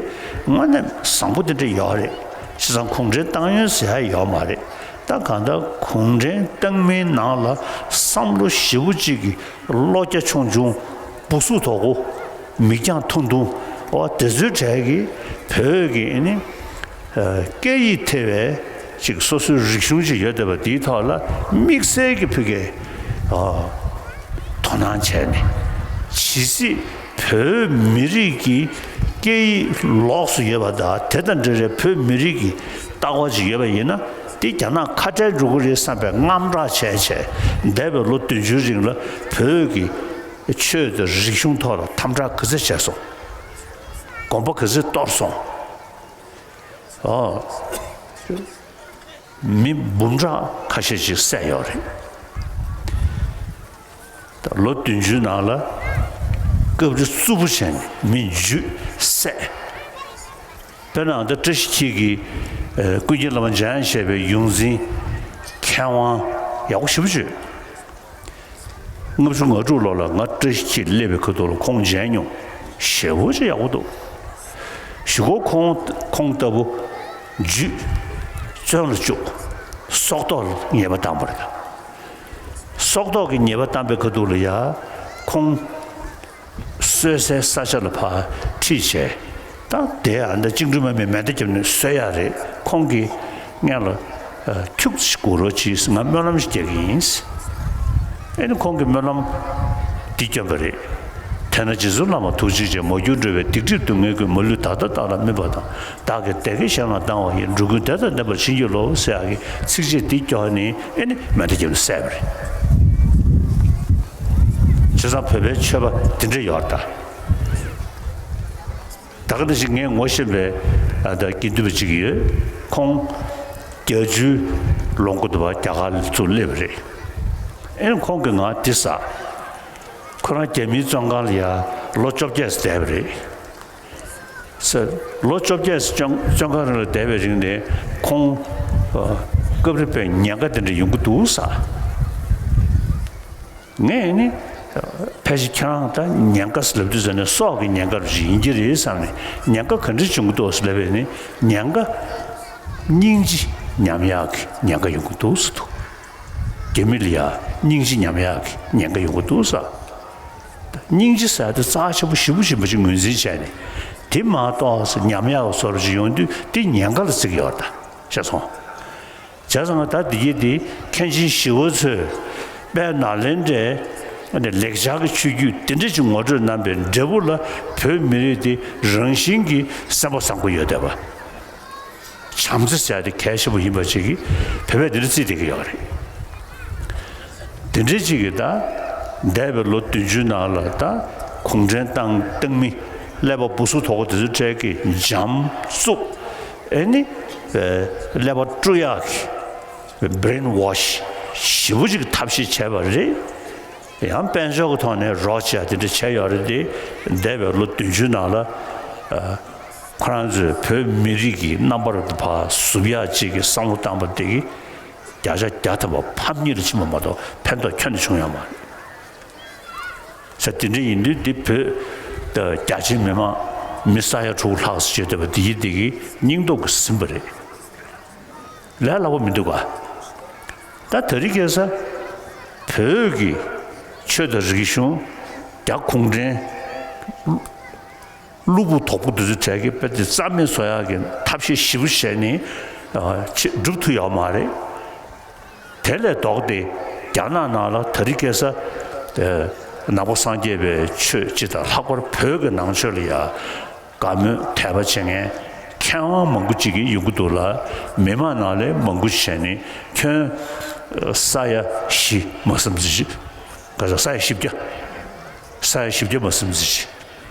དངོས་གནས་བཟང་པོ་དེ་འདྲ་ཡོད་རེད། བྱས་ཙང་གུང་ཁྲན་ཏང་ཡོན་ཟེར་ཡ་ཡོད་མ་རེད། ད་གང་ལྟར་གུང་ཁྲན་ཏང་མིའི་ནང་ལ་བསམ་བློ་ཞེ་པོ་གཅིག་གི་བློ་རྒྱ་ཆུང་ཆུང་། སྦུ་སུ་དོ་གོ། མིག་རྒྱང་ཐུང་ཐུང་། འོ་དེ་ཚོའི་གྲས་ཀྱིས་བོད་ཀྱི་ཨ་ནི་ཨ་སྐད་ཡིག་ཐེ་བའི་ཅིག་སོ་སོའི་རིག་གཞུང་ཅིག་ཡོད་བསྡད་པ་འདིའི་ཐོག་ལ་དམིགས་བསལ་གྱི་ཕ་གིའི་ཨ་དོ་སྣང་བྱས་ནས་ཇི་སྲིད་བོད་མི་རིགས་ཀྱི་སྐད་ཡིག་ལོགས་སུ་ཡོད་པ་དང་དེ་དང་འབྲེལ་བའི་བོད་མི་རིགས་ཀྱི་ལྟ་བ་ཅིག་ཡོད་པ་ཡིན་ན་དེ་རྒྱ་ནག་ཁ་བྲལ་འགྲོ་གི་རེད་བསམ་པའི་དངངས་སྐྲག་བྱས་བྱས་འདས་པའི་ལོ་བདུན་ཅུའི་རིང་ལ་བོད་ཀྱི་ཆོས་དང་རིག་གཞུང་ཐོག་ལ་དམ་དྲག་ག་ཚད་བྱས་སོང་། དགོན་པ་ག་ཚད་གཏོར་སོང་། ཨོ། མི་འབུམ་ཕྲག་ཁ་ཤས་ཅིག་བསད་ཡོད་རེད། ད་ལོ་བདུན་ཅུའི་ནང་ལ་སྐབས་རེ་རྩུབ་པོ་བྱས་ནས་མི་འཇུས་བསད། དཔེར་ན་ད་བཀྲ་ཤིས་འཁྱིལ་གྱི་ཨ་ཀུན་མཁྱེན་བླ་མ་འཇམ་དབྱངས་བཞད་པའི་ཡོངས་འཛིན་མཁས་དབང་ཡག་པོ་ཞེ་པོ་ཅིག་ཡོད། ལྔ་བཅུ་ང་དྲུག་ལོ་ལ་ང་བཀྲ་ཤིས་འཁྱིལ་སླེབས་པའི་ཁ་ཐུག་ལ་ཁོང་མཇལ་མྱོང་། ཞེ་པོ་ཅིག་ཡག་པོ་འདུག་གཞུག་གུ་ཁོང་ཁོང་ལྟ་བུ་འཇུས། བཙོན་ལ་བཅུག་སྲོག་ཐོག་ལ་ཉེས་པ་བཏང་བ་རེད། སྲོག་ཐོག་གི་ཉེས་པ་བཏང་པའི་ཁ་ཐུག་ལ་ཡ་ཁོང་གསོད་སའི་ས་ཆ་ལ་ཕར་ཁྲིད་བྱས། ད་དེ་ཨ་ད་བཅིངས་འགྲོལ་དམག་མིས་མེ་མདའ་བརྒྱབ་ནས་གསོད་ཡ་རེད། ཁོང་གི་སྔོན་ལ་ཨ་ཁྱུག་ཅིག་སྒུག་རོགས་གྱིས། ང་སྨོན་ལམ་ཞིག་རྒྱག་གི་ཡིན། ཨེ་ནི་ཁོང་གིས་སྨོན་ལམ་འདི་བསྐྱོན་པ་རེད། དེས་ན་རྗེ་བཙུན་བླ་མ་ཐུགས་རྗེ་ཅན། མ་གྱུར་འགྲོ་བའི་སྡིག་སྒྲིབ་སྡུག་བསྔལ་ཀུན། མ་ལུས་བདག་ལྟ་བདག་ལ་སྨིན་པ་དང་། བདག་གི་བདེ་དགེ་གཞན་ལ་བཏང་བ་ཡིས། འགྲོ་ཀུན་བདེ་དང་ལྡན་པར་བྱིན་གྱིས་རློབས། ཟེར་ཡག་གི་ཚིགས་བཅད་འདི་སྐྱོར་ནས་ཨེ་ནི་མེ་མདའ་རྒྱབ་ནས་བསད་པ་རེད། བྱས་ཙང་བོད་པའི་ཆོས་པ་དེ་འདྲ་ཡོད་རེད་ད། ད་ག་ནང་བཞིན་ངས་ངོ་ཤེས་པའི་ཨ་ད་དགེ་འདུན་པ་ཅིག་ཡོད། ཁོང་བརྒྱད་ཅུའི་ལོ་འགོ་དུ་བ་རྒྱ་གར་ལ་ཚུར་སླེབས་པ་རེད། ཨེ་ནི་ཁོང་གིས་ང་འདི་ཟེར། ཁོ་རང་རྒྱ་མིའི་བཙོན་ཁང་ལ་ཡ་ལོ་བཅོ་བརྒྱད་ཙམ་བསྡད་པ་རེད་ཟེར། ལོ་བཅོ་བརྒྱད་ཙམ་བཙོན་བཙོན་ཁང་རེ་ལ་བསྡད་པའི་རིང་ནས་ཁོང་ཨ་སྐབས་རེ་དཔེ་ཉེན་ཁ་དེ་འདྲ་ཡོང་གི་འདུག་ཟེར། ངས་ནི་ཕལ་ཆེར་ཁྱེད་རང་ད་ཉེན་ཁ་ཟེར་ལབ་དུས་ཙམ་ནས་སྲོག་གི་ཉེན་ཁ་རེ་ཡིན་གྱི་རེད་བསམ་ནས། ཉེན་ཁ་ག་འདྲ་བྱུང་གི་འདུག་ཟེར་ལབ་པས་ནི། ཉེན་ཁ་སྙིང་རྗེ་ཉམས་ཡག་གི་ཉེན་ཁ་ཡོང་གི་འདུག་ཟེར་འདུག་རྒྱ་མི་ལ་ཡ་སྙིང་རྗེ་ཉམས་ཡག་གི་ཉེན་ཁ་ཡོང་གི་འདུག་ཟེར། སྙིང་རྗེ་ཟེར་དེ་རྩ་ཆེན་པོ་ཞེ་པོ་ཅིག་ཡིན་པ་ཅིག་ངོས་འཛིན་བྱས་ནས། དེ་མ་གཏོགས་ཉམས་ཡག་བཟོ་འདྲ་ཅིག་ཡོང་དུས་དེ་ཉེན་ཁ་ལ་བརྩི་གི་ཡོད་རེད་ད། ཤེས་སོང་། བྱས་ཙང་ད་འདི་གི་འདི་མཁན་ཆེན་ཞི་བ་འཚོས་དཔལ་ནཱ་ལེནྡྲའི་ལེགས་སྦྱར་གྱི་ཆོས་བརྒྱུད་འདི་འདྲ་ཅིག་ངོ་སྤྲོད་གནང་པའི་འབྲས་བུ་ལ། བོད་མི་རིགས་འདི་རང་བཞིན་གྱིས་སེམས་པ་བཟང་པོ་ཡོད་བསྡད་པ། བྱམས་བརྩེ་ཟེར་ཡ་དེ་གལ་ཆེན་པོ་ཡིན་པ་ཅིག་གིས་བོད་པས་འདི་འདྲ་བརྩིས་བསྡད་ཀྱི་ཡོད་རེད། དེ་འདྲའི་ཅིག་གིས་ད་འདས་པའི་ལོ་བདུན་ཅུའི་ནང་ལ་ད་གུང་ཁྲན་ཏང་ཏང་མི་ཀླད་པ་སྦུ་སུབ་དོག་པོ་དེ་ཚོའི་གྲས་ཀྱིས་འཇམ་རྩུབ། ཨེ་ནི་ཀླད་པ་དཀྲུག་ཡག་གི་brainwash་ཞེ་པོ་ཅིག་ཐབས་ཤེས་བྱས་པ་རེད། ཡང་དཔལ་འབྱོར་གྱི་ཐོག་ནས་རོགས་བྱས་དེ་འདྲ་བྱས་ཡོད་རེད་དེ། འདས་པའི་ལོ་བདུན་ཅུའི་ནང་ལ་ཨ་ཁོ་རང་ཚོས་བོད་མི་རིགས་ཀྱི་རྣམ་པར་ཕར་ཟུབ་ཡག་ཅིག་གི་བསམ་བློ་བཏང་པ་དེ་གིས་བརྒྱ་ཆ་བརྒྱ་ཐམ་པ་ཕམ་ཉེས་ལ་ཕྱིན་པ་མ་གཏོགས་ཕན་ཐོགས་ཁྱོན་ནས་བྱུང་ཡོད་མ་རེད་ཟེར། དེ་འདྲ་ཡིན་དུས་འདི་བོད་རྒྱ་ཆེའི་མི་མང་མི་ས་ཡ་དྲུག་ལྷག་ཙམ་བྱེད་བསྡད་པ་འདི་ཡིན་འདི་གི་སྙིང་སྟོབས་ཀྱིས་ཟིན་པ་རེད། ལས་སླ་པོ་མི་འདུག་ག་ད་དེ་རིང་ཁ་སང་བོད་ཀྱི་ཆོས་དང་རིག་གཞུང་རྒྱ་གུང་ཁྲན་གློ་བུར་དོག་པོ་འདི་ཚོའི་གྲས་ཀྱིས་དཔེ་དེ་རྩ་མེད་བཟོ་ཡག་གི་ཐབས་ཤེས་ཞེ་པོ་བྱས་ནས་ཨ་ཆེ་སྒྲུབ་ཐུབ་ཡོད་མ་རེད། དེ་ལས་ལྡོག་སྟེ་རྒྱ་ནག་ནང་ལ་དེ་རིང་ཁ་སང་ཨ་ནང་པ་སངས་རྒྱས་པའི་ཆོས་སྤྱི་དང་ལྷག་པར་བོད་ཀྱི་ནང་ཆོས་ལ་ཡ་དགའ་མོས་དད་པ་བྱེད་མཁན་མཁས་དབང་མང་པོ་ཅིག་གིས་ཡོང་གི་འདུག་ལ། མི་མང་ནང་ལས་མང་པོ་བྱས་ནས་ཁྱོན་ས་ཡ་བཞི་མ་ཟིན་ཙམ་ཞིག་ག་ས་ས་ཡ་བཞི་བརྒྱ། ས་ཡ་བཞི་བརྒྱ་མ་ཟིན་ཙམ་ཞིག་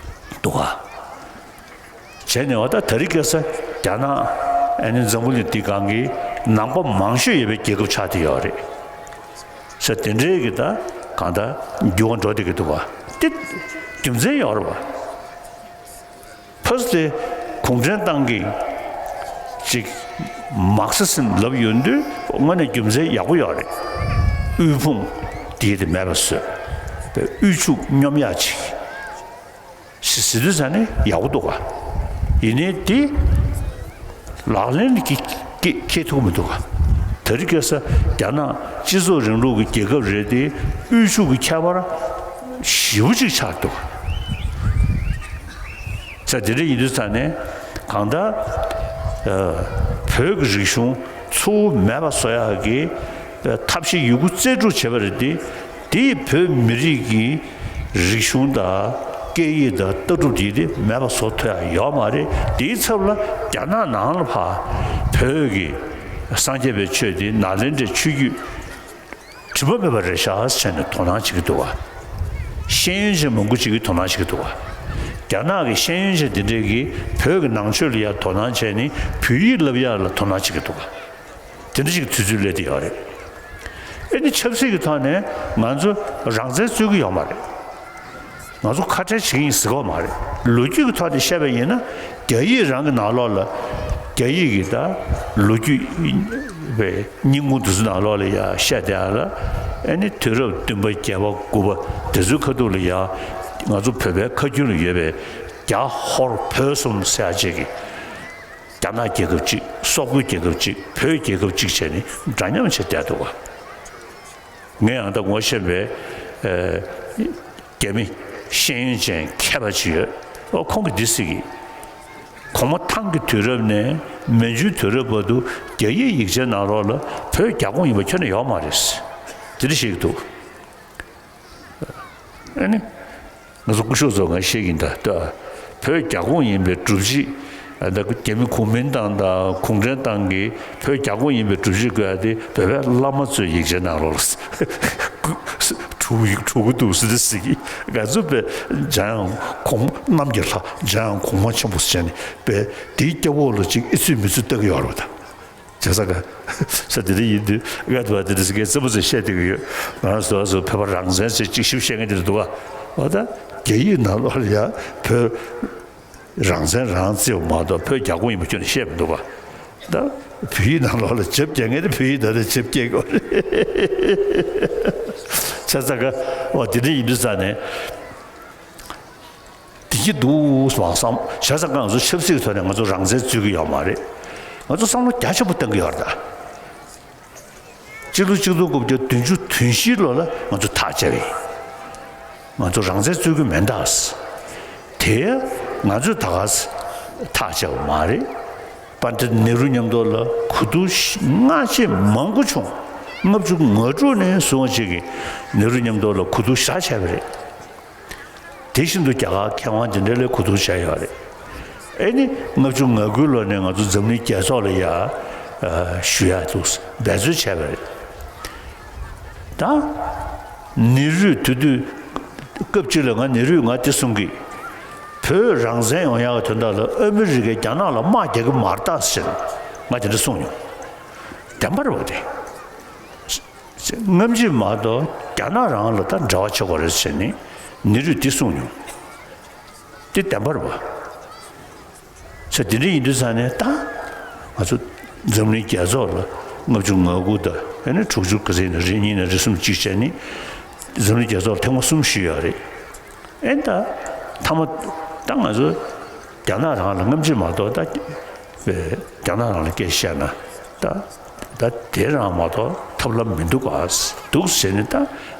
འདུག་ག་བྱས་ནས་བ་ད་དེ་རིང་ཁ་སང་རྒྱ་ནག་ཨ་ནི་འཛམ་བུ་གླིང་འདི་སྒང་གི་ནང་པ་མང་ཤོས་ཡོད་པའི་རྒྱལ་ཁབ་ཆགས་བསྡད་ཡོད་རེད་ཟེར། དེ་འདྲའི་གི་ད་གང་ལྟར་འགྱུར་བ་འགྲོ་བསྡད་ཀྱི་འདུག་ག་དེ་རྒྱུ་མཚན་ཡོད་རེད་བ། ཕ་སི་ཏེ་གུང་ཁྲན་ཏང་གིས་ཅིག་མར་ཁེ་སི་ཛིམ་ལབ་ཡོང་དུས་དངོས་གནས་རྒྱུ་མཚན་ཡག་པོ་ཡོད་རེད། དབུལ་ཕོངས་དེ་དེ་མེད་པ་བཟོས། དབུལ་ཕྱུག་སྙོམས་ཡག་ཅིག་ཞེས་ཟེར་དུས་ཙ་ནས་ཡག་པོ་འདུག་ག་ཡིན་ནའི་དེ་ལག་ལེན་གྱི་སྐྱེ་སྐྱེ་ཐུབ་མི་འདུག་ག་དེ་རིང་ཁ་སང་རྒྱ་ནག་སྤྱི་ཚོགས་རིང་ལུགས་ཀྱི་རྒྱལ་ཁབ་རེད་དེ། དབུལ་ཕྱུག་གི་ཁྱད་པར་ཞེ་པོ་ཅིག་ཆགས་འདུག་ག་ས་དེ་འདྲ་ཡིན་དུས་ཙ་ནས་གང་ལྟར་ཨ་བོད་ཀྱི་རིག་གཞུང་འཚོ་བ་མེད་པ་བཟོ་ཡག་གི་ཨ་ཐབས་ཤེས་ཡོད་རྒུ་རྩལ་སྤྲུགས་བྱས་པ་རེད་དེ། དེས་བོད་མི་རིགས་ཀྱི་རིག་གཞུང་དང་སྐད་ཡིག་དང་ལྟ་གྲུབ་དེ་དེ་མེད་པ་བཟོ་ཐུབ་ཡག་ཡོད་མ་རེད། དེའི་ཚབ་ལ་རྒྱ་ནག་ནང་ལ་ཕར་བོད་ཀྱི་སངས་རྒྱས་པའི་ཆོས་དེ་ནཱ་ལེནྡྲའི་ཆོས་བརྒྱུད་དྲི་མ་མེད་པ་རེད་ཤག་ཟེར་ནས་དོ་སྣང་བྱེད་ཀྱི་འདུག་ག་ཤེས་ཡོན་ཅན་མང་པོ་ཅིག་གིས་དོ་སྣང་བྱེད་ཀྱི་འདུག་ག་རྒྱ་ནག་གི་ཤེས་ཡོན་ཅན་དེ་འདྲས་ཀྱིས་བོད་ཀྱི་ནང་ཆོས་ལ་ཡང་དོ་སྣང་བྱས་ནས་བོད་ཡིག་བསླབ་ཡག་ལ་དོ་སྣང་བྱེད་ཀྱི་འདུག་ག་དེ་འདྲ་ཞིག་དུས་ཚོད་སླེབས་བསྡད་ཡོད་རེད། ཨེ་ནི་ཆབ་སྲིད་ཀྱི་ཐོག་ནས་ང་ཚོ་རང་བཙན་རྩོད་ཀྱི་ཡོད་མ་རེད། ང་ཚོ་ཁ་བྲལ་བྱེད་ཀྱི་ཡིན་ཟེར་གྱི་ཡོད་མ་རེད། ལོ་རྒྱུས་ཀྱི་ཐོག་ནས་བཤད་པ་ཡིན་ན། རྒྱ་ཡིག་རང་གི་ནང་ལོགས་ལ། རྒྱ་ཡིག་གི་ད་ལོ་རྒྱུས་པའི་རྙིང་མ་དེ་ཚོ་ནང་ལོགས་ལ་ཡང་བཤད་བསྡད་ཡག་ལ། ཨེ་ནི་དུས་རབས་བདུན་པ་བརྒྱད་པ་དགུ་པ་དེ་ཚོའི་ཁ་ཐུག་ལ་ཡང་ང་ཚོ་བོད་པའི་ཁ་རྒྱུན་ལ་ཡོད་པའི་རྒྱ་ཧོར་བོད་གསུམ་ཟེར་ཡག་ཅིག་གི། རྒྱ་ནག་རྒྱལ་ཁབ་གཅིག་སོག་པོའི་རྒྱལ་ཁབ་གཅིག་བོད་རྒྱལ་ཁབ་གཅིག་བྱས་ནས་འདྲ་མཉམ་བྱས་བསྡད་འདུག་ག་ངས་ཡང་ད་ངོ་ཤེས་པའི་ཨ་རྒྱ་མི་ཤེས་ཡོན་ཅན་མཁས་པ་ཅིག་ཡོད། ཨོ་ཁོང་གིས་འདི་ཟེར་གི། གོང་མ་ཐང་གི་དུས་རབས་ནས་མན་ཇུའི་དུས་རབས་བར་དུ་རྒྱ་ཡིག་ཡིག་ཆའི་ནང་ལོགས་ལ་བོད་རྒྱ་ཁོངས་ཡིན་པ་ཁྱོན་ནས་ཡོད་མ་རེད། དེ་འདྲ་བཤད་ཀྱི་འདུག་ཨ་ནི། ང་ཚོ་སྐུ་ཞབས་ཚོ་ང་བཤད་ཀྱིན་ད་ལྟ་བོད་རྒྱ་ཁོངས་ཡིན་པའི་སྒྲུབ་བྱེད། ཨ་ད་རྒྱ་མི་གུང་མིན་ཏང་དང་གུང་ཁྲན་ཏང་གིས་བོད་རྒྱ་ཁོངས་ཡིན་པའི་སྒྲུབ་བྱེད་བཀོད་ཡ་དེ་བོད་པའི་བླ་མ་ཚོའི་ཡིག་ཆའི་ནང་ལོགས་ལ་གྲུབ་གྲུབ་ཀྱི་འདུག་ཟེར་ཏེ་ཟེར་གྱི། ང་ཚོ་བོད་འཇམ་དབྱངས་གོང་གནམ་གྱི་ལྷ་འཇམ་དབྱངས་གོང་མ་ཆེན་པོ་ཟེར་ནས་བོད་དེའི་སྐྱབས་འོག་ལ་ཅིག་ཨེ་ཚུད་མི་ཚུད་ལྟ་གི་ཡོད་རེད་པ་ད། བྱས་ཙང་ཀ་ས་དེ་འདྲ་ཡིན་དུས་ཨ་ད་བ་དེ་འདྲ་ཟེར་མཁན་རྩེད་མོ་རྩེ་བཤད་བསྡད་ཀྱི་ཡོད། ང་རང་ཚོ་བོད་པ་རང་བཙན་ཟེར་ཅིག་ཞིབ་བཤད་མཁན་དེ་འདྲ་འདུག་ག་འོ་ད་རྒྱ་ཡིག་ནང་ལོགས་ལ་ཡ་བོད་རང་བཙན་རང་བརྩི་བ་མ་གཏོགས་བོད་རྒྱ་ཁོངས་ཡིན་པ་ཁྱོན་ནས་བཤད་མི་འདུག་ག་ད་བོད་ཡིག་ནང་ལོགས་ལ་ཇབ་རྒྱག་མཁན་དེ་བོད་ཡིག་ད་ལྟ་ཇབ་རྒྱག་གི་ཡོད་རེད། བྱས་ཙང་ཀ་འོ་དེ་འདྲ་ཡིན་དུས་ཙང་ནས། དེ་གྱི་འདུག་བསམ་བསམ་བྱས་ཙང་ང་ཚོ་ཆབ་སྲིད་ཀྱི་ཐོག་ནས་ང་ཚོ་རང་བཙན་རྩོད་ཀྱི་ཡོད་མ་རེད། ང་ཚོ་བསམ་བློ་རྒྱ་ཆེན་པོ་གཏོང་གི་ཡོད་རེད་ད། སྤྱི་ལོ་ཆིག་སྟོང་དགུ་བརྒྱ་བདུན་ཅུ་དོན་བཞིའི་ལོ་ལ་ང་ཚོ་ཐག་བཅད་པ་ཡིན། ང་ཚོ་རང་བཙན་རྩོད་ཀྱི་མིན་ད། དེ་ང་ཚོས་ད་ག་ཐག་བཅད་པ་མ་རེད། པཎྜི་ཏ་ནེ་རུ་མཉམ་དུ་ལ་གོ་བསྡུར་སྔ་ཕྱི་མང་པོ་བྱུང་། ལྔ་བཅུ་ང་དྲུག་ནས་བཟུང་བ་ཅིག་གིས་ནེ་རུ་མཉམ་དུ་ལ་གོ་བསྡུར་བཞག་བྱས་པ་རེད། དེ་བཞིན་དུ་རྒྱ་གར་མཁས་དབང་དེ་འདྲ་ལས་གོ་བསྡུར་བྱས་ཡོད་རེད། ཨེ་ནི་ལྔ་བཅུ་ང་དགུའི་ལོ་ནས་ང་ཚོ་འཛམ་གླིང་རྒྱལ་ཚོགས་ལ་ཡ་ཞུ་ཡ་འདུག་འབད་རྩོལ་བྱས་པ་རེད། ད་ནེ་རུས་དེ་དུས་སྐབས་གཅིག་ལ་ང་ནེ་རུས་ང་དེ་གསུང་གི། བོད་རང་བཙན་ཡོང་ཡག་གི་དོན་དག་ལ་ཨ་མི་རི་ཀས་རྒྱ་ནག་ལ་དམག་རྒྱག་གི་མ་རེད་ད་ཟེར་ང་དེ་འདྲ་གསུངས་མྱོང་། བདེན་པ་རེད་པ་དེ། སྔ་ཕྱི་མ་གཏོགས་རྒྱ་ནག་རང་ལ་ད་འབྲེལ་བ་བྱེད་དགོས་རེད་ཟེར་ནས་ནེ་རུས་འདི་གསུངས་མྱོང་། འདི་བདེན་པ་རེད་པ། ས་འདི་འདྲ་ཡིན་དུས་ཙང་ནས་ད་ང་ཚོ་འཛམ་གླིང་རྒྱལ་ཚོགས་ལ་ལྔ་བཅུ་ང་དགུ་དང་ཨ་ནི་དྲུག་ཅུ་ག་ཚོད་ཡིན་ན་རེ་གཉིས་ན་རེ་གསུམ་གཅིག་བྱས་ནས་འཛམ་གླིང་རྒྱལ་ཚོགས་ལ་ཐེངས་མ་གསུམ་ཞུས་ཡོད་རེད། ཨེ་ད་མཐའ་མ་ད་ང་ཚོ་རྒྱ་ནག་རང་ལ་སྔ་ཕྱི་མ་གཏོགས་ད་རྒྱ་ནག་རང་ལ་སྐད་བཤད་ན་ད་ད་དེ་རང་མ་གཏོགས་ཐབས་ལམ་མི་འདུག་ག་འདུག་ཟེར་ནས་ད་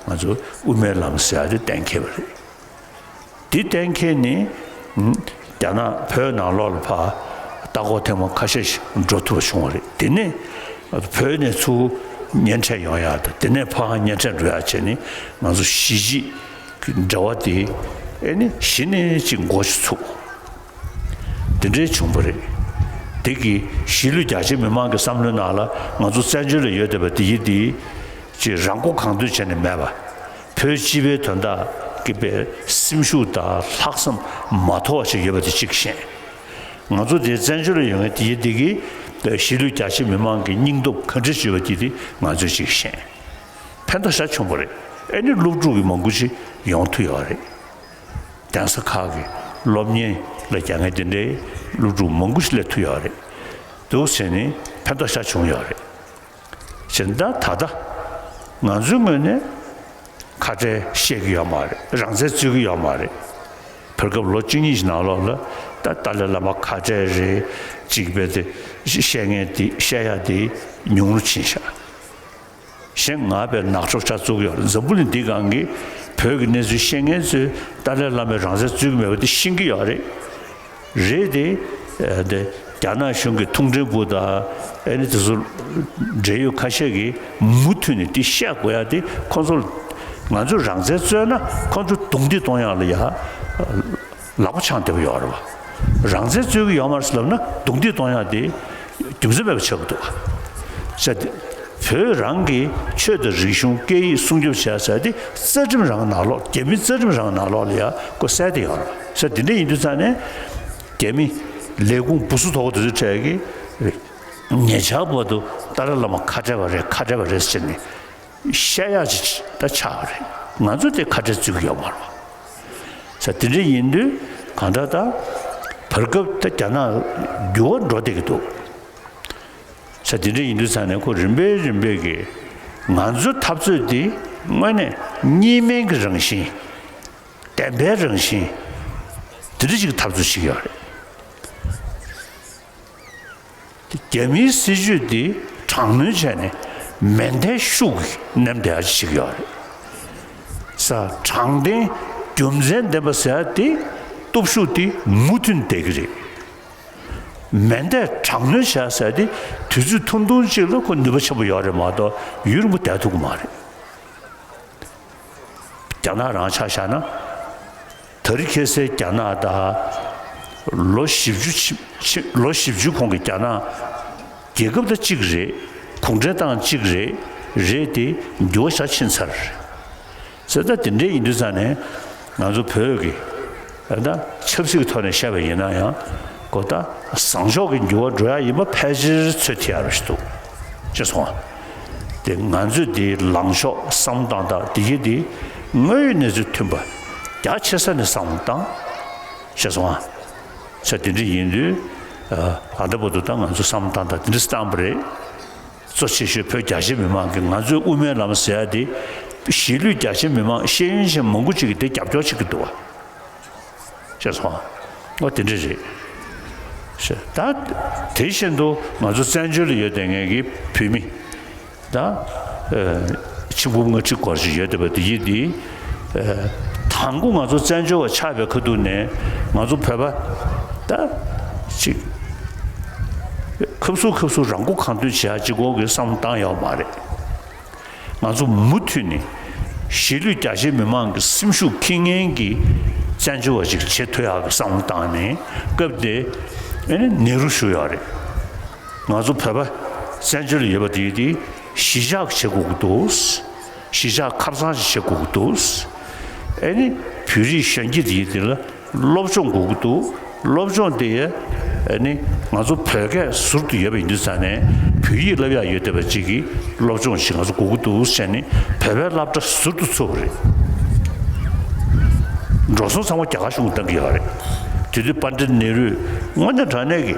ང་ཚོ་དབུ་མའི་ལམ་ཟེར་ཡ་དེ་གཏན་འཁེལ་བ་རེད། འདི་གཏན་འཁེལ་ནི་རྒྱ་ནག་བོད་ནང་ལོགས་ལ་ཕར་ལྟ་སྐོར་ཐེངས་མ་ཁ་ཤས་ཤིག་འགྲོ་ཐུབ་པ་བྱུང་བ་རེད། དེ་ནས་བོད་ནས་ཚུར་གཉེན་འཕྲད་ཡོང་ཡ་དང་དེ་ནས་ཕར་གཉེན་འཕྲད་འགྲོ་ཡ་བྱས་ནས་ང་ཚོ་གཞིས་བྱེས་ཀྱི་འབྲེལ་བ་དེ་ཨེ་ནི་གཞི་ནས་ཅིག་འགོ་ཞིག་ཚུགས། དེ་འདྲའི་བྱུང་བ་རེད། དེ་གིས་གཞིས་ལུས་རྒྱ་ཆེ་མི་མང་གི་བསམ་བློའི་ནང་ལ་ང་ཚོ་བཙན་བྱོལ་ལ་ཡོད་བསྡད་པ་དེ་ཡི་དེ་ཅིག་རང་མགོ་གང་ཐོན་བྱས་ནས་མེད་པ། བོད་སྤྱི་པའི་དོན་དག་གི་པའི་སེམས་ཤུགས་དང་ལྷག་བསམ་མ་མཐོ་བ་ཞིག་ཡོད་པ་དེ་གཅིག་ཤེས། ང་ཚོ་དེ་བཙན་བྱོལ་ལ་ཡོང་མཁན་དེ་ཡི་དེ་གིས་གཞིས་ལུས་རྒྱ་ཆེ་མི་མང་གི་སྙིང་སྟོབས་ག་འདྲ་ཞིག་ཡོད་པ་དེ་དེ་ང་ཚོས་གཅིག་ཤེས། ཕན་ཐོགས་ཤ་ཆུང་པོ་རེད། ཨེ་ནི་སློབ་ཕྲུག་གི་མང་པོ་ཞིག་ཡོང་ཐུབ་ཡོད་རེད། གདན་ས་ཁག་གི་སློབ་གཉེར་ལ་རྒྱག་མཁན་དེ་འདྲའི་སློབ་ཕྲུག་མང་པོ་ཞིག་སླེབས་ཐུབ་ཡོད་རེད། འདུག་བྱས་ནས་ཕན་ཐོགས་ཤ་བྱུང་ཡོད་རེད། བྱས་ན་ད་ད་ང་ཚོའི་ངོས་ནས་ཁ་བྲལ་བཤད་ཀྱི་ཡོད་མ་རེད། རང་བཙན་རྩོད་ཀྱི་ཡོད་མ་རེད། བར་སྐབས་ལོ་བཅུ་གཉིས་ཀྱི་ནང་ལོགས་ལ་ད་ཏཱ་ལའི་བླ་མ་ཁ་བྲལ་རེད། གཅིག་པའི་དེ་བཤད་མཁན་དེ་བཤད་ཡ་དེ་ཉུང་རུ་ཕྱིན་ཤག་གཞན་ང་བས་ནག་ཕྱོགས་ཆ་བཙུགས་ཡོད་རེད། འཛམ་བུ་གླིང་འདི་སྒང་གི་བོད་ཀྱི་གནས་ཚུལ་ཤེས་མཁན་ཚོས་ཏཱ་ལའི་བླ་མས་རང་བཙན་རྩོད་ཀྱི་མེད་པ་དེ་ཤེས་ཀྱི་ཡོད་རེད། རེད་དེ། ཨ་དེ་རྒྱ་ནག་གཞུང་གི་མཐོང་མགྲིན་པུ་དང་ཨ་ནི་དེ་ཚོ་འབྲེལ་ཡོད་ཁ་ཤས་ཀྱིས་མུ་མཐུད་ནས་དེ་བཤད་དགོས་ཡ་དེ་ཁོང་ཚོ་ང་ཚོས་རང་བཙན་རྩོད་ན་ཁོང་ཚོ་རྡུང་རྡེག་གཏོང་ཡག་ལ་ཡ། ལག་པ་འཆང་བསྡད་པ་ཡོད་རེད་བ། རང་བཙན་རྩོད་ཀྱི་ཡོད་མ་རེད་ཟེར་ལབ་ན་རྡུང་རྡེག་གཏོང་ཡག་དེ་རྒྱུ་མཚན་མེད་པ་ཆགས་ཀྱི་འདུག་བ། བྱས་ཏེ་བོད་རང་གི་ཆོས་དང་རིག་གཞུང་སྐད་ཡིག་སྲུང་སྐྱོབ་བྱས་ཟེར་དེ་རྩ་ཁྲིམས་རང་ནང་ལོགས་རྒྱ་མི་རྩ་ཁྲིམས་རང་ནང་ལོགས་ལ་ཡ་ཁོ་གསལ་བསྡད་ཡོད་རེད་བ། བྱས་དེ་འདྲ་ཡིན་དུས་ཙང་ནས་རྒྱ་མི་ལས་ཁུངས་བུ་སུ་དོག་དེ་ཚོའི་གྲས་ཀྱིས་ཉེ་ཆར་བར་དུ་ཏཱ་ལའི་བླ་མ་ཁ་བྲལ་བ་རེད་ཁ་བྲལ་བ་རེད་ཟེར་ནས། བཤད་ཡག་ཅིག་ད་ཆགས་པ་རེད། ང་ཚོ་དེ་ཁ་བྲལ་བརྩི་གི་ཡོད་མ་རེད། ས་དེ་འདྲ་ཡིན་དུས་གང་ལྟར་ད་བར་སྐབས་ད་རྒྱ་ནག་འགྱུར་བ་འགྲོ་བསྡད་ཀྱི་འདུག་ས་དེ་འདྲ་ཡིན་དུས་ས་ནས་ཁོ་རིམ་པས་རིམ་པས་ཀྱིས་ང་ཚོའི་འཐབ་རྩོད་འདི་དངོས་གནས་གཉིས་སྨན་གྱི་རང་བཞིན། བདེན་པའི་རང་བཞིན། དེ་འདྲ་ཅིག་འཐབ་རྩོད་བྱེད་ཀྱི་ཡོད་རེད། རྒྱ་མིའི་སྲིད་ཇུས་འདི་དྲག་གནོན་བྱས་ནས་མེ་མདའི་ཤུགས་ཀྱིས་མནན་བསྡད་ཡ་ཅིག་ཡོད་རེད། ས་དྲང་བདེན་རྒྱུ་མཚན་ལྡན་པ་ཟེར་ཡ་དེ་སྟོབས་ཤུགས་དེ་མུ་མཐུད་བསྡད་ཀྱི་རེད། མེ་མདའི་དྲག་གནོན་བྱས་ཟེར་ཡ་དེ་དུས་ཚོད་ཐུང་ཐུང་ཅིག་ལ་ཁོ་ནུས་པ་ཆེན་པོ་ཡོད་རེད་མ་གཏོགས་ཡུན་རིང་པོ་བསྡད་ཐུབ་ཀྱི་མ་རེད། རྒྱ་ནག་རང་ཆ་བཞག་ན། ད་རེས་ཁ་སང་རྒྱ་ནག་དང་། ལོ་བཞི་བཅུ་ཕྱི་ཕྱི་ལོ་བཞི་བཅུ་གོང་གི་རྒྱ་ནག་རྒྱལ་ཁབ་དང་གཅིག་རེད། གུང་ཁྲན་ཏང་གཅིག་རེད། རེད་དེ། འགྱུར་བ་ཤ་ཕྱིན་ཚར་རེད། ཟེར། ད་དེ་འདྲ་ཡིན་དུས་ཙང་ནས་ང་ཚོ་བོད་ཀྱི་ད་ཆབ་སྲིད་ཀྱི་ཐོག་ནས་བཤད་པ་ཡིན་ན་ཡང་། གོ་ད་བཟང་ཕྱོགས་ཀྱི་འགྱུར་བ་འགྲོ་ཡ་ཡིན་པ་ཕལ་ཆེར་ཚོད་ཐིག་ཡ་རུ་ཞིག་འདུག་ཅེས་གསུངས་པ། དེ་ང་ཚོས་དེའི་ལངས་ཕྱོགས་བསམ་བློ་བཏང་སྟངས་དེ་གྱིས་དེ་དངོས་ཡོད་གནས་ཚུལ་མཐུན་པ་རྒྱ་ཆེ་ས་ནས་བསམ་བློ་བཏང་ཅེས་གསུངས་པ། ས་དེ་འདྲ་ཡིན་དུས། ཨ་ད་བར་དུ་ད་ང་ཚོ་བསམ་བློ་བཏང་སྟངས་དེ་འདྲ་བཏང་པ་རེད། གཙོ་ཆེ་ཤོས་བོད་རྒྱ་ཆེ་མི་མང་གིས་ང་ཚོའི་དབུ་མའི་ལམ་ཟེར་ཡ་དེ། གཞིས་ལུས་རྒྱ་ཆེ་མི་མང་ཤེས་ཡོན་ཅན་མང་པོ་ཅིག་གིས་དེ་རྒྱབ་སྐྱོར་བྱེད་ཀྱི་འདུག་བ། ཤེས་སོང་། ཨོ་དེ་འདྲ་རེད། ཤེས། ད་དེ་བཞིན་དུ་ང་ཚོ་བཙན་བྱོལ་ལ་ཡོད་བསྡད་མཁན་གྱི་བོད་མི། ད་ཨ་ཆིག་འབུམ་ལྔ་ཁྲི་སྐོར་ཞིག་ཡོད་བསྡད་པ་དེ་ཡིན་དེ། ཨ་དང་པོ་ང་ཚོ་བཙན་བྱོལ་བ་ཆགས་པའི་ཁ་ཐུག་ནས་ང་ཚོ་བོད་པ་ད་ཅིག་ཁབ་སུ་ཁབ་སུ་རང་མགོ་གང་ཐོན་བྱེད་ཡ་གཅིག་པོ་གི་བསམ་བློ་བཏང་ཡོད་མ་རེད། ང་ཚོ་མུ་མཐུད་ནས་གཞིས་ལུས་རྒྱ་ཆེ་མི་མང་གི་སེམས་ཤུགས་འཁྱེར་མཁན་གྱི་བཙན་བྱོལ་བ་ཞིག་བྱེད་ཐུབ་ཡག་གི་བསམ་བློ་བཏང་ནས། སྐབས་དེ་ཨ་ནི་ནེ་རུ་བཞུགས་ཡོད་རེད། ང་ཚོ་བོད་པ་བཙན་བྱོལ་ལ་ཡོད་པ་དེ་དེ་གཞིས་ཆགས་བྱེད་དགོས་ཀྱི་འདུག་གཞིས་ཆགས་ཁ་སང་ཞིག་བྱེད་དགོས་ཀྱི་འདུག་ཨ་ནི་བོད་རིགས་གཞོན་སྐྱེས་དེ་དེ་ལ་སློབ་སྦྱོང་དགོས་ཀྱི་འདུག་སློབ་སྦྱོང་དེ་ཡ་ཨ་ནི་ང་ཚོ་བོད་སྐད་ཟུར་དུ་ཡོད་པ་ཡིན་དུས་ཙང་ནས་བོད་ཡིག་བསླབ་ཡག་ཡོད་བསྡད་པ་ཅིག་གི་སློབ་སྦྱོང་ཞིག་ང་ཚོ་དགོས་ཀྱི་འདུག་ཟེར་ནས་བོད་པའི་སློབ་གྲྭ་ཟུར་དུ་ཚུགས་པ་རེད། འགྲོ་སོང་ཚང་མ་རྒྱ་གར་གཞུང་གིས་བཏང་གི་ཡོད་རེད། དེ་དུས་པཎྜི་ཏ་ནེ་རུས་དངོས་གནས་དྲང་གནས་ཀྱི་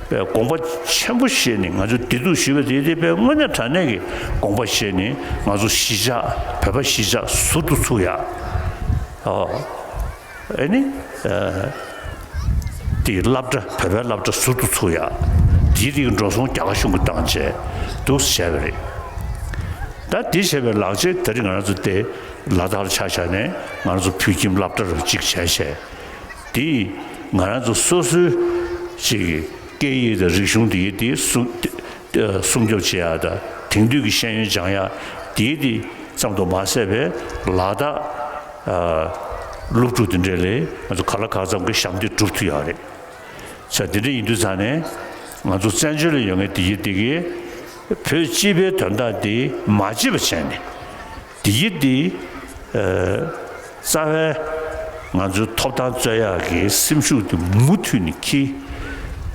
དགོངས་པ་ཆེན་པོ་བཞེས་ནས། ང་ཚོ་བདེ་སྡུག་ཞུས་པ་དེ་དེ་དཔེ་དངོས་གནས་དྲང་གནས་ཀྱི་དགོངས་པ་བཞེས་ནས། ང་ཚོ་གཞིས་ཆགས་བོད་པ་གཞིས་ཆགས་ཟུར་དུ་ཚུགས་ཡག་ཨོ། ཨ་ནི་ཨ་དེའི་སློབ་གྲྭ། བོད་པའི་སློབ་གྲྭ་ཟུར་དུ་ཚུགས་ཡག་དེའི་རིགས་འགྲོ་སོང་རྒྱ་གར་གཞུང་གིས་བཏང་བྱས་འདུག་སེ་བྱས་པ་རེད། ད་དེ་བྱས་པའི་ལག་རྗེས་ད་རེས་ང་རང་ཚོ་དེ་ལ་དྭགས་ལ་ཆ་བཞག་ནས་ང་རང་ཚོ་བོད་ཁྱིམ་སློབ་གྲྭ་རུ་གཅིག་བྱས་བྱས། དེས་ང་རང་ཚོ་སོ་སོའི་ཅིག་སྐད་ཡིག་དང་རིག་གཞུང་དེ་ཡི་དེ་སྲུང་སྲུང་སྐྱོབ་བྱེད་ཡག་དང་། དེང་དུས་ཀྱི་ཤེས་ཡོན་སྦྱང་ཡག་དེའི་དེ་ཙམ་དུ་མ་ཟད་པའི་ལ་དྭགས་ཨ་སློབ་ཕྲུག་དེ་འདྲས་ལ་ང་ཚོ་ག་ལ་གང་འཚམ་གྱི་ཞབས་འདེགས་སྒྲུབ་ཐུབ་ཡོད་རེད། ས་དེ་འདྲ་ཡིན་དུས་ཙང་ནས་ང་ཚོ་བཙན་བྱོལ་ལ་ཡོད་མཁན་དེ་ཡི་དེ་གིས་བོད་སྤྱི་པའི་དོན་དག་དེ་མ་བརྗེད་པ་བྱས་ནས། དེ་ཡི་དེ་ཨ་རྩ་བའི་ང་ཚོའི་ཐོབ་ཐང་རྩོད་ཡག་གི་སེམས་ཤུགས་དེ་མུ་མཐུད་ནས་འཁྱེར།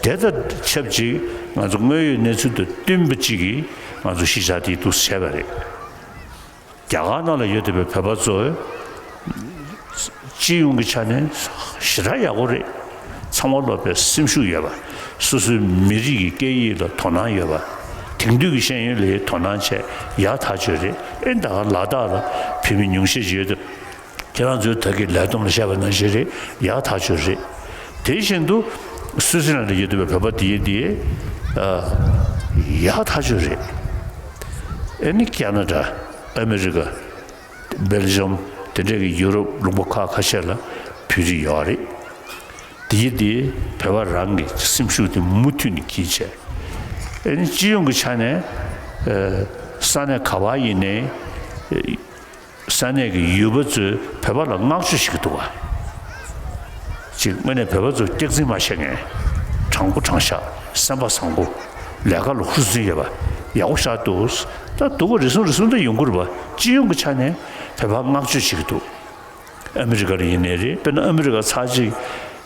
དེ་དང་ཆབས་ཅིག་ང་ཚོ་དངོས་ཡོད་གནས་ཚུལ་དང་བསྟུན་པ་ཅིག་གིས་ང་ཚོ་གཞིས་ཆགས་དེ་འདུག་སེ་བྱས་པ་རེད། རྒྱ་གར་ནང་ལ་ཡོད་བསྡད་པའི་བོད་པ་ཚོ་སྤྱི་ཡོངས་ཀྱི་ཆ་ནས་ཞེ་དྲག་ཡག་པོ་རེད། ཚང་མ་སློབ་པའི་སེམས་ཤུགས་ཡོད་པ། སོ་སོའི་མི་རིགས་ཀྱི་སྐད་ཡིག་ལ་དོ་སྣང་ཡོད་པ། དེང་དུས་ཀྱི་ཤེས་ཡོན་ལ་དོ་སྣང་བྱས་ཡག་ཐག་ཆོད་རེད། ཨེ་ད་ག་ལ་དྭགས་ལ་བོད་མི་ཉུང་ཤས་ཤིག་ཡོད་དེ། ཁྱེད་རང་ཚོའི་ད་གི་ལས་བསྡོམས་ལ་བཤད་པ་ནང་བཞིན་རེད། ཡག་ཐག་ཆོད་རེད། དེ་བཞིན་དུ་སུད་སི་ལན་ལ་ཡོད་བསྡད་པའི་བོད་པ་དེ་ཡིན་དེ་ཡག་ཐག་ཆོད་རེད། ཨེ་ནི་ཁ་ན་ཌ། ཨ་མི་རི་ཀ། སྦེལ་ཇམ། དེ་འདྲས་ཀྱི་ཡུ་རོབ་ལུང་པ་ཁག་ཁ་ཤས་ལ་བོད་རིགས་ཡོད་རེད། དེ་ཡིན་དེ་བོད་པ་རང་གི་སེམས་ཤུགས་དེ་མུ་མཐུད་ནས་འཁྱེར་བྱས། ཨེ་ནི་སྤྱི་ཡོངས་ཀྱི་ཆ་ནས་ཨ་ས་གནས་ག་པར་ཡིན་ནའི་ས་གནས་ཀྱི་ཡུལ་པ་ཚོས་བོད་པ་ལ་བསྔགས་བརྗོད་བྱེད་ཀྱི་འདུག་ག་ཅིག་དངོས་གནས་བོད་པ་ཚོ་སྐྱག་རྫུན་མ་བཤད་མཁན། དྲང་པོ་དྲང་བཞག་སེམས་པ་བཟང་པོ། ལས་ཀ་ལ་ཧུར་བརྩོན་ཡོད་པ། ཡག་པོ་ཞེ་དྲག་འདུག་ད་སྡུག་པ་རེ་ཟུང་རེ་ཟུང་ད་ཡོང་གི་རེད་པ། སྤྱི་ཡོངས་ཀྱི་ཆ་ནས་བོད་པ་བསྔགས་བརྗོད་བྱེད་ཀྱི་འདུག་ཨ་མི་རི་ཀ་ལ་ཡིན་ནའི་རེད། དཔེར་ན་ཨ་མི་རི་ཀ་ཚར་གཅིག་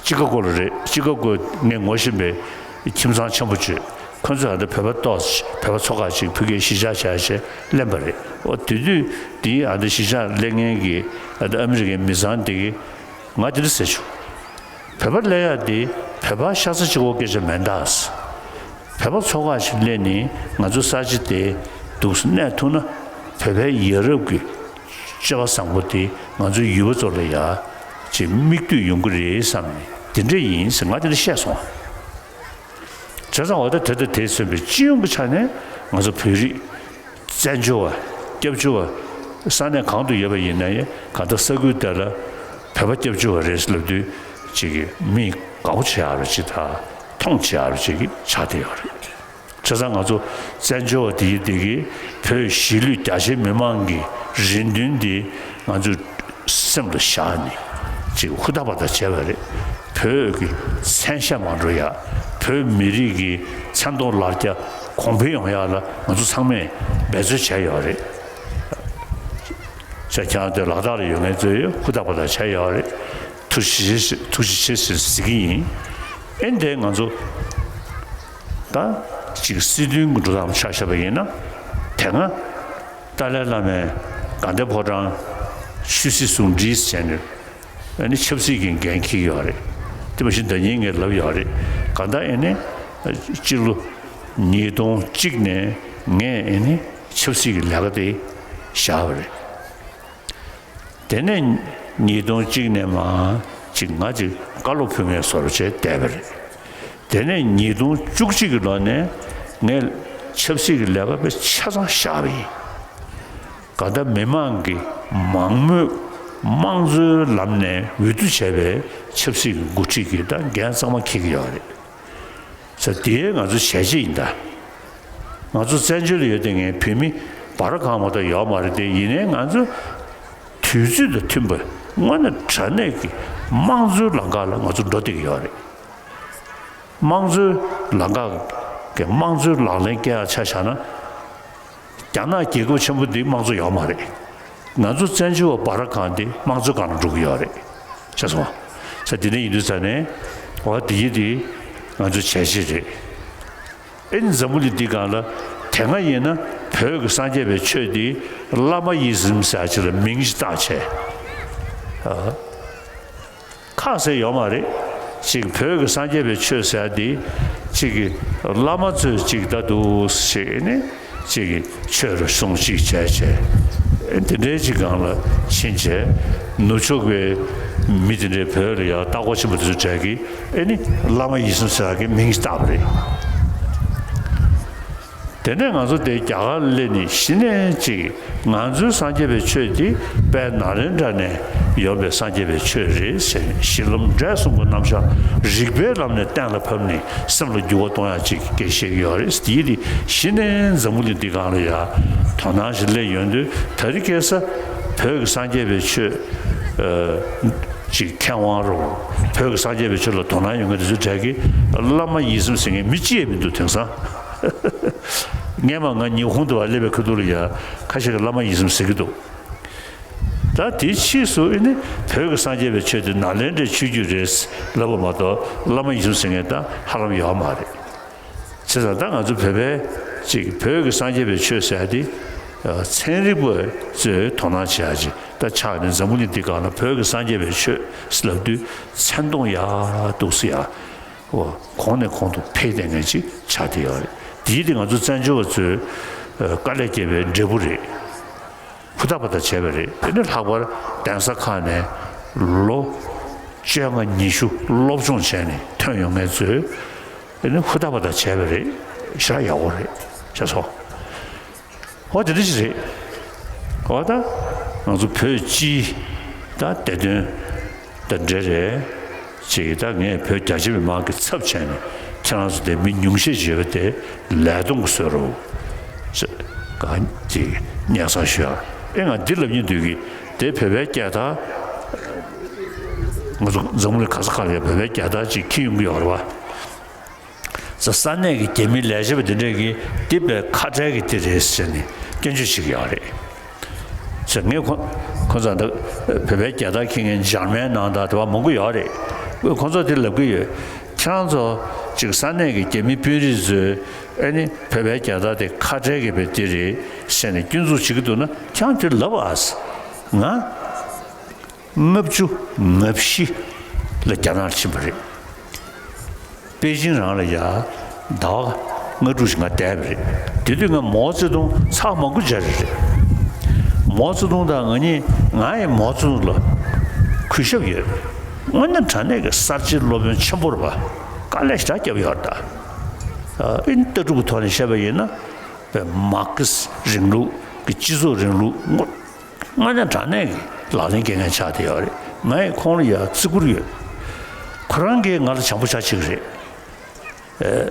ཅི་ཀ་གོ་ལ་རེད། ཅི་ཀ་གོ་ངས་ངོ་ཤེས་པའི་ཁྱིམ་ཚང་ཆེན་པོ་ཅིག་ཁོ་ཚོས་ཨ་ད་བོད་པ་ཏོག་ཙམ། བོད་པ་ཚོ་ཁག་ཅིག་ཕ་གིར་གཞིས་ཆགས་བྱས་བྱས་ལེན་པ་རེད། འོ་དེ་དུས་དེའི་ཨ་ད་གཞིས་ཆགས་ལེན་མཁན་གྱི་ཨ་ད་ཨ་མི་རི་ཀའི་མི་ཚང་དེ་གིས་ང་དེ་འདྲ་ཟེར་བྱུང་། བོད་པ་ལེན་ཡག་དེ་བོད་པ་ཤ་ཚ་གཅིག་པོ་སྐད་ཆ་མིན་ད། བོད་པ་ཚོ་ཁག་ཅིག་ལེན་ནས་ང་ཚོའི་ས་ཆ་དེ་འདུག་སེ་གནས་ཐུབ་ན། བོད་པའི་ཡ་རབས་ཀྱི་སྤྱོད་པ་བཟང་པོ་དེ་ང་ཚོའི་ཡུལ་པ་ཚོ་ལ་ཡ་ཅིག་མིག་ལྟོས་ཡོང་གི་རེད་བསམ་ནས་དེ་འདྲ་ཡིན་ཟེར་ང་དེ་འདྲ་བཤད་སོང་། བྱས་ཙང་འོ་ད་དེ་དང་དེས་མཚོན་པའི་སྤྱི་ཡོངས་ཀྱི་ཆ་ནས་ང་ཚོ་བོད་རིགས་བཙན་བྱོལ་བ་སྐྱབས་བཅོལ་བ་ས་གནས་གང་དུ་ཡོད་པ་ཡིན་ན་ཡང་། གང་ལྟར་ས་ཁུལ་དེ་ལ་བོད་པ་སྐྱབས་བཅོལ་བ་རེད་ལབ་དུས་ཅིག་གི་མིས་དགའ་པོ་བྱེད་ཡག་རུ་ཅིག་དང་མཐོང་བྱེད་ཡག་རུ་ཅིག་ཆགས་བསྡད་ཡོད་རེད། བྱས་ཙང་ང་ཚོ་བཙན་བྱོལ་བ་དེ་ཡི་དེ་གིས་བོད་གཞིས་ལུས་རྒྱ་ཆེའི་མི་མང་གི་རེ་འདུན་དེ་ང་ཚོས་སེམས་ལ་བཞག་ནས། ཅིག་ཧུར་ཐག་པ་ཐག་བྱས་པ་རེད། བོད་ཀྱི་མཚན་ཤས་མ་འགྲོ་ཡ། བོད་མི་རིགས་ཀྱི་མཚན་མཐོང་ལ་རྒྱ་གོང་འཕེལ་ཡོང་ཡ་ལ་ང་ཚོ་ཚང་མས་འབད་རྩོལ་བྱས་ཡོད་རེད། ཅེས་ཁྱེད་རང་ཚོའི་ལག་རྟགས་ལ་ཡོད་མཁན་ཚོས་ཧུར་ཐག་པ་ཐག་བྱས་ཡོད་རེད། ཐུགས་རྗེ་ཆེ་ཐུགས་རྗེ་ཆེ་ཟེར་ཟེར་གྱི་ཡིན། ཨེ་འདྲས་ང་ཚོ་ད་ཅིག་སྲིད་དོན་གྱི་འགྲོ་སྟངས་ཆ་བཞག་པ་ཡིན་ན། དེ་སྔ་ཏཱ་ལའི་བླ་མས་དགའ་ལྡན་ཕོ་བྲང་ཆོས་སྲིད་ཟུང་འབྲེལ་བྱས་ནས། ཨ་ནི་ཆབ་སྲིད་ཀྱི་འགན་འཁྱེར་ཡོད་རེད། དེ་མ་གཞི་ཟླ་ཉིན་ངས་ལབ་ཡོད་རེད། གང་ལྟར་ཨ་ནི་སྤྱི་ལོ་ཉིས་སྟོང་གཅིག་ནས་ངས་ཨ་ནི་ཆབ་སྲིད་ཀྱི་ལས་ཀ་དེ་བཞག་པ་རེད། དེ་ནས་ཉིས་སྟོང་གཅིག་ནས་མར་ཅིག་ང་ཅིག་བཀའ་སློབ་ཕུལ་མཁན་བཟོ་འདྲ་བྱས་བསྡད་པ་རེད། དེ་ནས་ཉིས་སྟོང་བཅུ་གཅིག་གི་ལོ་ནས་ངས་ཆབ་སྲིད་ཀྱི་ལས་ཀ་དཔེ་ཆ་ཚང་བཞག་པ་ཡིན། གང་ལྟར་མི་མང་གི་མང་མོས་དམངས་གཙོའི་ལམ་ནས་འོས་བསྡུ་བྱས་པའི་ཆབ་སྲིད་ཀྱི་འགོ་ཁྲིད་ཀྱི་ད་འགན་གཙང་མ་འཁྱེར་གྱི་ཡོད་རེད། ས་དེའི་ང་ཚོ་བྱས་རྗེས་ཡིན་ད། ང་ཚོ་བཙན་བྱོལ་ལ་ཡོད་དེ་ངའི་བོད་མི་འབའ་ར་གང་མ་གཏོགས་ཡོད་མ་རེད་དེ། ཡིན་ནའི་ང་ཚོ་དུས་ཚོད་དང་མཐུན་པར་དངོས་གནས་དྲང་གནས་ཀྱི་དམངས་གཙོའི་ལམ་ཁ་ལ་ང་ཚོ་འགྲོ་བསྡད་ཀྱི་ཡོད་རེད། དམངས་གཙོའི་ལམ་ཁ་གི་དམངས་གཙོའི་ལག་ལེན་བཀལ་ཡག་ཆ་བཞག་ན། རྒྱ་ནག་རྒྱལ་ཁབ་ཆེན་པོ་འདི་དམངས་གཙོ་ཡོད་མ་རེད། ང་ཚོ་བཙན་བྱོལ་བ་འབའ་ར་གང་འདི་དམངས་གཙོ་སྒང་ལ་འགྲོ་གི་ཡོད་རེད། ཤེས་སོང་། ས་དེ་འདྲ་ཡིན་དུས་ཙ་ནས་འོ་དེ་ཡིན་དེ་ང་ཚོ་བྱས་རྗེས་རེད། ཨེ་ནི་འཛམ་བུ་གླིང་འདི་སྒང་ལ་དེ་སྔ་ཡིན་ན་བོད་ཀྱི་སངས་རྒྱས་པའི་ཆོས་འདི་བླ་མ་ཡིད་བཞིན་ཟེར་ཡག་ཅིག་ལ་མིང་ཞིག་བཏགས་བྱས། ཨ། ཁག་ཟེར་ཡོད་མ་རེད། ཅིག་བོད་ཀྱི་སངས་རྒྱས་པའི་ཆོས་ཟེར་ཡག་འདི་ཅིག་གི་བླ་མ་ཚོས་ཅིག་ད་འདུག་ཞེས་ནས་ཅིག་གི་ཆོས་རུ་གསུང་ཅིག་བྱས་བྱས། ཨེ་འདི་འདྲའི་ཅིག་སྒང་ལ་ཕྱིན་བྱས། ནུབ་ཕྱོགས་པའི་མི་དེ་འདྲའི་བོད་ལ་ཡང་ལྟ་སྐོར་ཆེན་པོ་དེ་ཚོ་གྲས་ཀྱིས་ཨེ་ནི་བླ་མ་ཡིད་བཞིན་ཟེར་ཡག་གི་མིང་ཞིག་བཏགས་པ་རེད། དེ་ནས་ང་ཚོ་དེ་རྒྱ་གར་སླེབས་ནས་གཞི་ནས་ཅིག་ང་ཚོའི་སངས་རྒྱས་པའི་ཆོས་དེ་དཔལ་ནཱ་ལེནྡྲ་ནས་ཡོད་པའི་སངས་རྒྱས་པའི་ཆོས་རེད་ཟེར་ནས། གཞི་ལམ་འབྲས་གསུམ་གྱི་རྣམ་གཞག་རིགས་པའི་ལམ་ནས་གཏན་ལ་ཕབ་ནས་སེམས་ལ་འགྱུར་བ་གཏོང་ཡག་ཅིག་སྐད་བཤད་ཀྱི་ཡོད་རེད། དེ་དེ་གཞི་ནས་འཛམ་བུ་གླིང་འདི་སྒང་ལ་ཡ་དོ་སྣང་ཞིག་སླེབས་ཡོང་དུས། དེ་རིང་ཁ་སང་བོད་ཀྱི་སངས་རྒྱས་པའི་ཆོས་ཅིག་མཁས་དབང་རུ་བོད་ཀྱི་སངས་རྒྱས་པའི་ཆོས་ལ་དོ་སྣང་ཡོད་མཁན་དེ་ཚོའི་གྲས་ཀྱིས་བླ་མ་ཡིད་བཞིན་ཟེར་མཁན་མི་གཅིག་ཡང་མི་འདུག་དེང་སང་། སྔས་མ་ང་ཉི་ཧོང་དུ་བ་སླེབས་པའི་ཁ་ཐུག་ལ་ཡ་ཁ་ཤས་ཀྱིས་བླ་མ་ཡིད་བཞིན་ཟེར་གྱི་འདུག་ད་དེའི་ཕྱིས་སུ་ཨེ་ནི་བོད་ཀྱི་སངས་རྒྱས་པའི་ཆོས་དེ་ནཱ་ལེནྡྲའི་ཆོས་བརྒྱུད་རེད་ལབ་པ་མ་གཏོགས། བླ་མ་ཡིད་བཞིན་ཟེར་མཁན་ད་ཧ་ལམ་ཡོད་མ་རེད། བྱས་ཙང་ད་ང་ཚོ་བོད་པའི་ཅིག་བོད་ཀྱི་སངས་རྒྱས་པའི་ཆོས་ཟེར་ཡ་དེ་ཚན་རིག་པ་ཚོས་དོ་སྣང་བྱེད་ཡ་ཅིག་ད་ཆགས་ནས། འཛམ་བུ་གླིང་འདི་སྒང་ལ་བོད་ཀྱི་སངས་རྒྱས་པའི་ཆོས་ལབ་དུས་མཚན་མཐོང་ཡག་འདུག་སེ་ཡ། འོ་གོང་ནས་གོང་དུ་འཕེལ་བསྡད་མཁན་ཅིག་ཆགས་བསྡད་ཡོད་རེད། དེའི་དེ་ང་ཚོ་བཙན་བྱོལ་བ་ཚོའི་དཀའ་ལས་བརྒྱབ་པའི་འབྲས་བུ་རེད། ཧུར་ཐག་པ་ཐག་བྱས་པ་རེད། དེ་ནི་ལྷག་པར་གདན་ས་ཁག་ནས་ལོ་བཅོ་ལྔ་ཉི་ཤུ་སློབ་སྦྱོང་བྱས་ནས་ཐོན་ཡོང་མཁན་ཚོས་དེ་ནི་ཧུར་ཐག་པ་ཐག་བྱས་པ་རེད། ཞེ་དྲག་ཡག་པོ་རེད། ཤེས་སོང་། འོ་དེ་འདྲ་ཞིག་རེད། འོ་ད་ང་ཚོ་བོད་སྤྱིའི་ད་བདེ་དོན་དང་འབྲེལ་རེད། ཅིག་ད་ངས་བོད་རྒྱ་ཆེ་མི་མང་གི་ཚབ་བྱས་ནས་ཁྱེད་རང་ཚོ་དེ་མི་ཉུང་ཤས་ཅིག་ཡོད་པ་དེ་ལས་གཏོང་གི་བཟོས་རོགས། ཅེས་གང་ཅིག་སྙན་སེང་ཞུ་ཡ། ཨེ་ང་འདི་ལབ་སྙིང་འདོད་ཀྱི། དེ་བོད་པའི་རྒྱལ་དར། ང་ཚོ་འཛམ་གླིང་ག་ས་ག་ལ་ཡ་བོད་པའི་རྒྱལ་དར་ཅིག་འཁྱེར་ཡོང་གི་ཡོད་རེད་བ། ས་ས་གནས་ཀྱི་རྒྱ་མི་ལས་བྱེད་པ་དེ་འདྲས་ཀྱིས་འདི་དཔེ་ཁ་བྲལ་གྱི་འདི་རེད་ཟེར་ནས་སྐྱོན་བརྗོད་བྱེད་ཀྱི་ཡོད་རེད། ཟེར་ངས་ཁོ་ཁོ་ཚོ་འདི་བོད་པའི་རྒྱལ་དར་འཁྱེར་མཁན་འཇར་མན་ནང་དང་དེ་བ་མང་པོ་ཡོད་རེད། ཁོ་ཚོ་དེ་ལབ་ཀྱི་ཡོད། ཁྱེད་རང་ཚོ་ཅིག་ས་གནས་ཀྱི་རྒྱ་མི་དཔོན་རིགས་ཚོས་ཨ་ནི་བོད་པའི་རྒྱལ་དར་དེ་ཁ་བྲལ་གྱི་བས་འདི་རེད་ཟེར་ནས་སྐྱོན་འཛུགས་བྱེད་ཀྱི་འདུག་ན་ཁྱེད་རང་དེ་ལབ་ཨ། ང་ལྔ་བཅུ་ང་བཞི་ལ་རྒྱ་ནག་ལ་ཕྱིན་པ་རེད། པེ་ཅིང་རང་ལ་ཡ་ཟླ་བ་ལྔ་དྲུག་ཞིག་ང་བསྡད་པ་རེད། དེ་དུས་ང་མའོ་ཙེ་ཏུང་ཚར་མང་པོ་མཇལ་རེད། མའོ་ཙེ་ཏུང་དང་ང་གཉིས། ང་ཡི་མའོ་ཙེ་ཏུང་ལ་གུས་ཞབས་ཡོད། དངོས་གནས་དྲང་གནས་ཀྱི་གསར་བརྗེའི་སློབ་དཔོན་ཆེན་པོ་རེད་པ། དཀའ་ལས་ཞེ་དྲག་བརྒྱབ་ཡོད་རེད་ད། ཨ་ཨིན་ལྟ་གྲུབ་ཀྱི་ཐོག་ནས་བཤད་པ་ཡིན་ན། དཔེ་མར་ཁེ་སི་རིང་ལུགས་ཀྱི་སྤྱི་ཚོགས་རིང་ལུགས་དངོས་དངོས་གནས་དྲང་གནས་ཀྱི་ལག་ལེན་འཁེལ་མཁན་ཆགས་བསྡད་ཡོད་རེད། ང་ཡིས་ཁོང་ལ་ཡ་བརྩི་བཀུར་ཡོད། ཁོ་རང་གིས་ང་ལ་བྱམས་པོ་ཆགས་བྱེད་ཀྱི་རེད། ཨེ།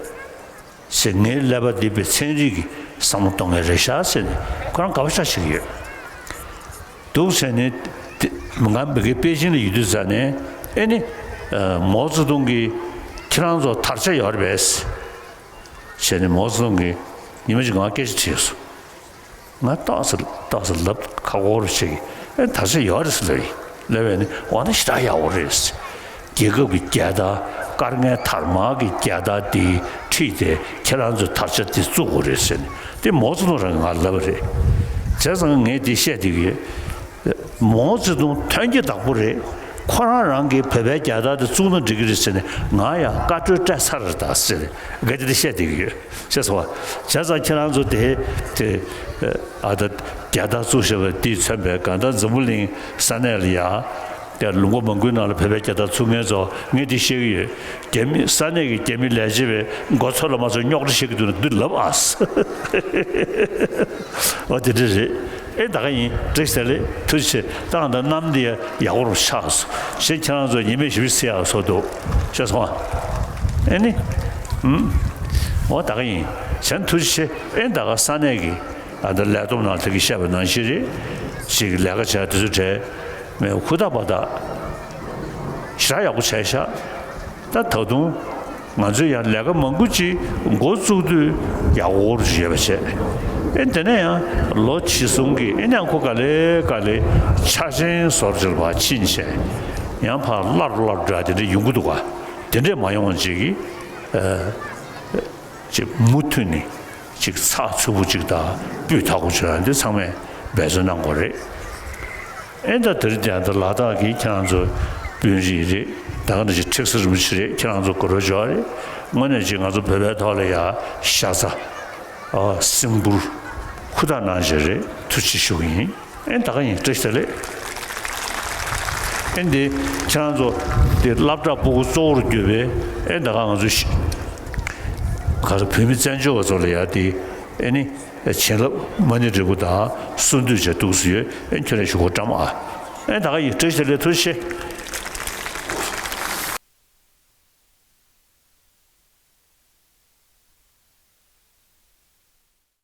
ཟེར་ངའི་ཀླད་པ་འདི་དཔེ་ཚན་རིག་གི་བསམ་བློ་གཏོང་མཁན་རེད་ཤག་ཟེར་ནས་ཁོ་རང་དགའ་པོ་ཆགས་བྱེད་ཀྱི་ཡོད། འདུག་ཟེར་ནས་དེ་ ང་མི་དགེ་པེ་ཅིང་ལ་ཡོད་དུས་ཙ་ནས་ཨེ་ནི་མའོ་ཙེ་ཏུང་གིས་ཁྱེད་རང་ཚོ་དར་ཆ་ཡོད་རེད་པས། བྱས་ནས་མའོ་ཙེ་ཏུང་གིས་ཉི་མ་གཅིག་ང་སྐད་ཆ་དྲིས་སོང་། ང་ཏོག་ཙམ་ཏོག་ཙམ་ལབ་ཁག་པོ་རེད་ཅེས་ཀྱི་ཨེ་དར་ཆ་ཡོད་རེད་ཟེར་ལབ་ཡིན། ལབ་པས་ནི་འོ་ན་ཞེ་དྲག་ཡག་པོ་རེད། རྒྱལ་ཁབ་ཀྱི་རྒྱལ་དར་དཀར་མངའ་དར་དམར་གྱི་རྒྱལ་དར་འདི་ཁྲིད་དེ་ཁྱེད་རང་ཚོས་དར་ཆ་འདི་བཙུགས་དགོས་རེད་ཟེར་ནས་དེ་མའོ་ཙེ་ཏུང་རང་གིས་ང་ལབ་པ་རེད། བྱས་ཙང་ངས་འདི་བཤད་བསྡད་ཀྱི་ཡོད། མའོ་ཙེ་ཏུང་དོན་གྱི་བདག་པོ་རེད། ཁོ་རང་རང་གིས་བོད་པའི་རྒྱལ་དར་དེ་བཙུགས་ན་འགྲིག་གི་རེད་ཟེར་ནས་ང་ཡང་བཀའ་འཁྲོལ་སྤྲད་ཚར་རེད་ད་ཟེར་ནས་འགའ་དེ་འདྲ་བཤད་བསྡད་ཀྱི་ཡོད། ཤེས་སོང་བ། བྱས་ཙང་ཁྱེད་རང་ཚོ་དེ་དེ་ཨ་ད་རྒྱལ་དར་བཙུགས་བཞག་པ་འདིས་མཚོན་པའི་གང་ལྟར་འཛམ་བུ་གླིང་ས་གནས་ལ་ཡ་དེ་ལུང་པ་མང་པོའི་ནང་ལ་བོད་པའི་རྒྱལ་དར་བཙུགས་མཁན་ཚོ་ངས་འདི་བཤད་ཀྱི་ཡོད། རྒྱ་མི་ས་གནས་ཀྱི་རྒྱ་མི་ལས་བྱེད་པའི་མགོ་ཚོས་ལ་མ་ཚོས་རྙོག་དྲ་བཤད་ཀྱི་འདུག་ན་འདི་ལབ་ཨ། འོ་དེ་འདྲ་རེད། ཨེ་ད་ག་ཡིན། བཀྲ་ཤིས་བདེ་ལེགས། ཐུགས་རྗེ་ཆེ། ད་ང་ད་གནམ་འདི་ཡག་པོ་རུ་ཆགས་སོང་། ཞེས་ཁྱེད་རང་ཚོ་ཉི་མས་ཞིབ་ཅིག་གསལ་ཡག་བཟོ་འདུག་ཤེས་སོང་ཨ། ཨེ་ནི། ཨུམ། འོ་ད་ག་ཡིན། གཞན་ཐུགས་རྗེ་ཆེ། ཨེ་ད་ག་ས་གནས་ཀྱི་ཨ་ད་ལས་བསྡོམས་ནང་དེ་གི་བཤད་པ་ནང་བཞིན་རེད། ཅིག་ལས་ཀ་བྱས་དུས་ཚོད་བྲལ་མེད་ཧུར་ཐག་པ་ད་ཞེ་དྲག་ཡག་པོ་བྱས་ཤག་ད་ད་དུང་ང་ཚོས་ཡང་ལས་ཀ་མང་པོ་ཅིག་འགོ་བཙུགས་དུས་ཡག་པོ་ཡོད་པ་བྱས། ཨེ་དེ་ནས་ཡང་ལོ་ཕྱིས་སོང་གི་ཨེ་ནས་ཁོ་ག་ལེ་ག་ལེ་ཆ་ཆེན་བཟོ་འདྲ་བ་ཕྱིན་བྱས་ཡང་ཕར་སླར་སླར་འདྲ་དེ་འདྲ་ཡོང་གི་འདུག་ག་དེ་འདྲས་མ་ཡོང་བ་ཅིག་གིས་ཅིག་མུ་མཐུད་ནས་ཅིག་ཚགས་ཚུད་པོ་ཅིག་དང་སྤུས་དག་པོ་ཅིག་ལ་འདི་ཚང་མས་འབད་བརྩོན་གནང་དགོས་རེད། ཨེ་ད་དེར་ཀྱང་ད་ལ་དྭགས་ཀྱི་ཁྱེད་རང་ཚོ་དཔོན་རིགས་རེད། ད་ག་ནང་བཞིན་ཁྲེགས་སེ་རིན་པོ་ཆེ་རེད། ཁྱེད་རང་ཚོ་དགོས་རོགས་འཇོག་རེད། དངོས་གནས་ཅིག་ང་ཚོ་བོད་པའི་ཐོག་ལ་ཡ་ཤ་ཚ་ཨ་སིམ་པུར་ཧུར་ཐག་གནང་བྱས་རེད། ཐུགས་རྗེ་ཆེ་ཞུ་གི་ཡིན། ཨེ་ད་ག་ཡིན། བཀྲ་ཤིས་བདེ་ལེགས། ཨེ་འདི་ཁྱེད་རང་ཚོ་དེ་སློབ་གྲྭ་སྤུ་གུ་གཙོ་བོར་གྱུར་པའི་ཨེ་ད་ག་ང་ཚོ་ཤི་ག་ཚོད་བོད་མི་བཙན་བྱོལ་བ་ཚོ་ལ་ཡ་དེ་ཨེ་ནི། བྱིན་རླབས་མ་ཎི་འབྲས་བུ་དང་གསོལ་འདེབས་བྱས་འདུག་སེ་ཡོད། ཨེ་ཁྱོད་རང་ཞུ་སྒོ་བཀྲམ་ཨ། ཨེ་ད་ག་ཡིན། བཀྲ་ཤིས་བདེ་ལེགས། ཐུགས་རྗེ་ཆེ།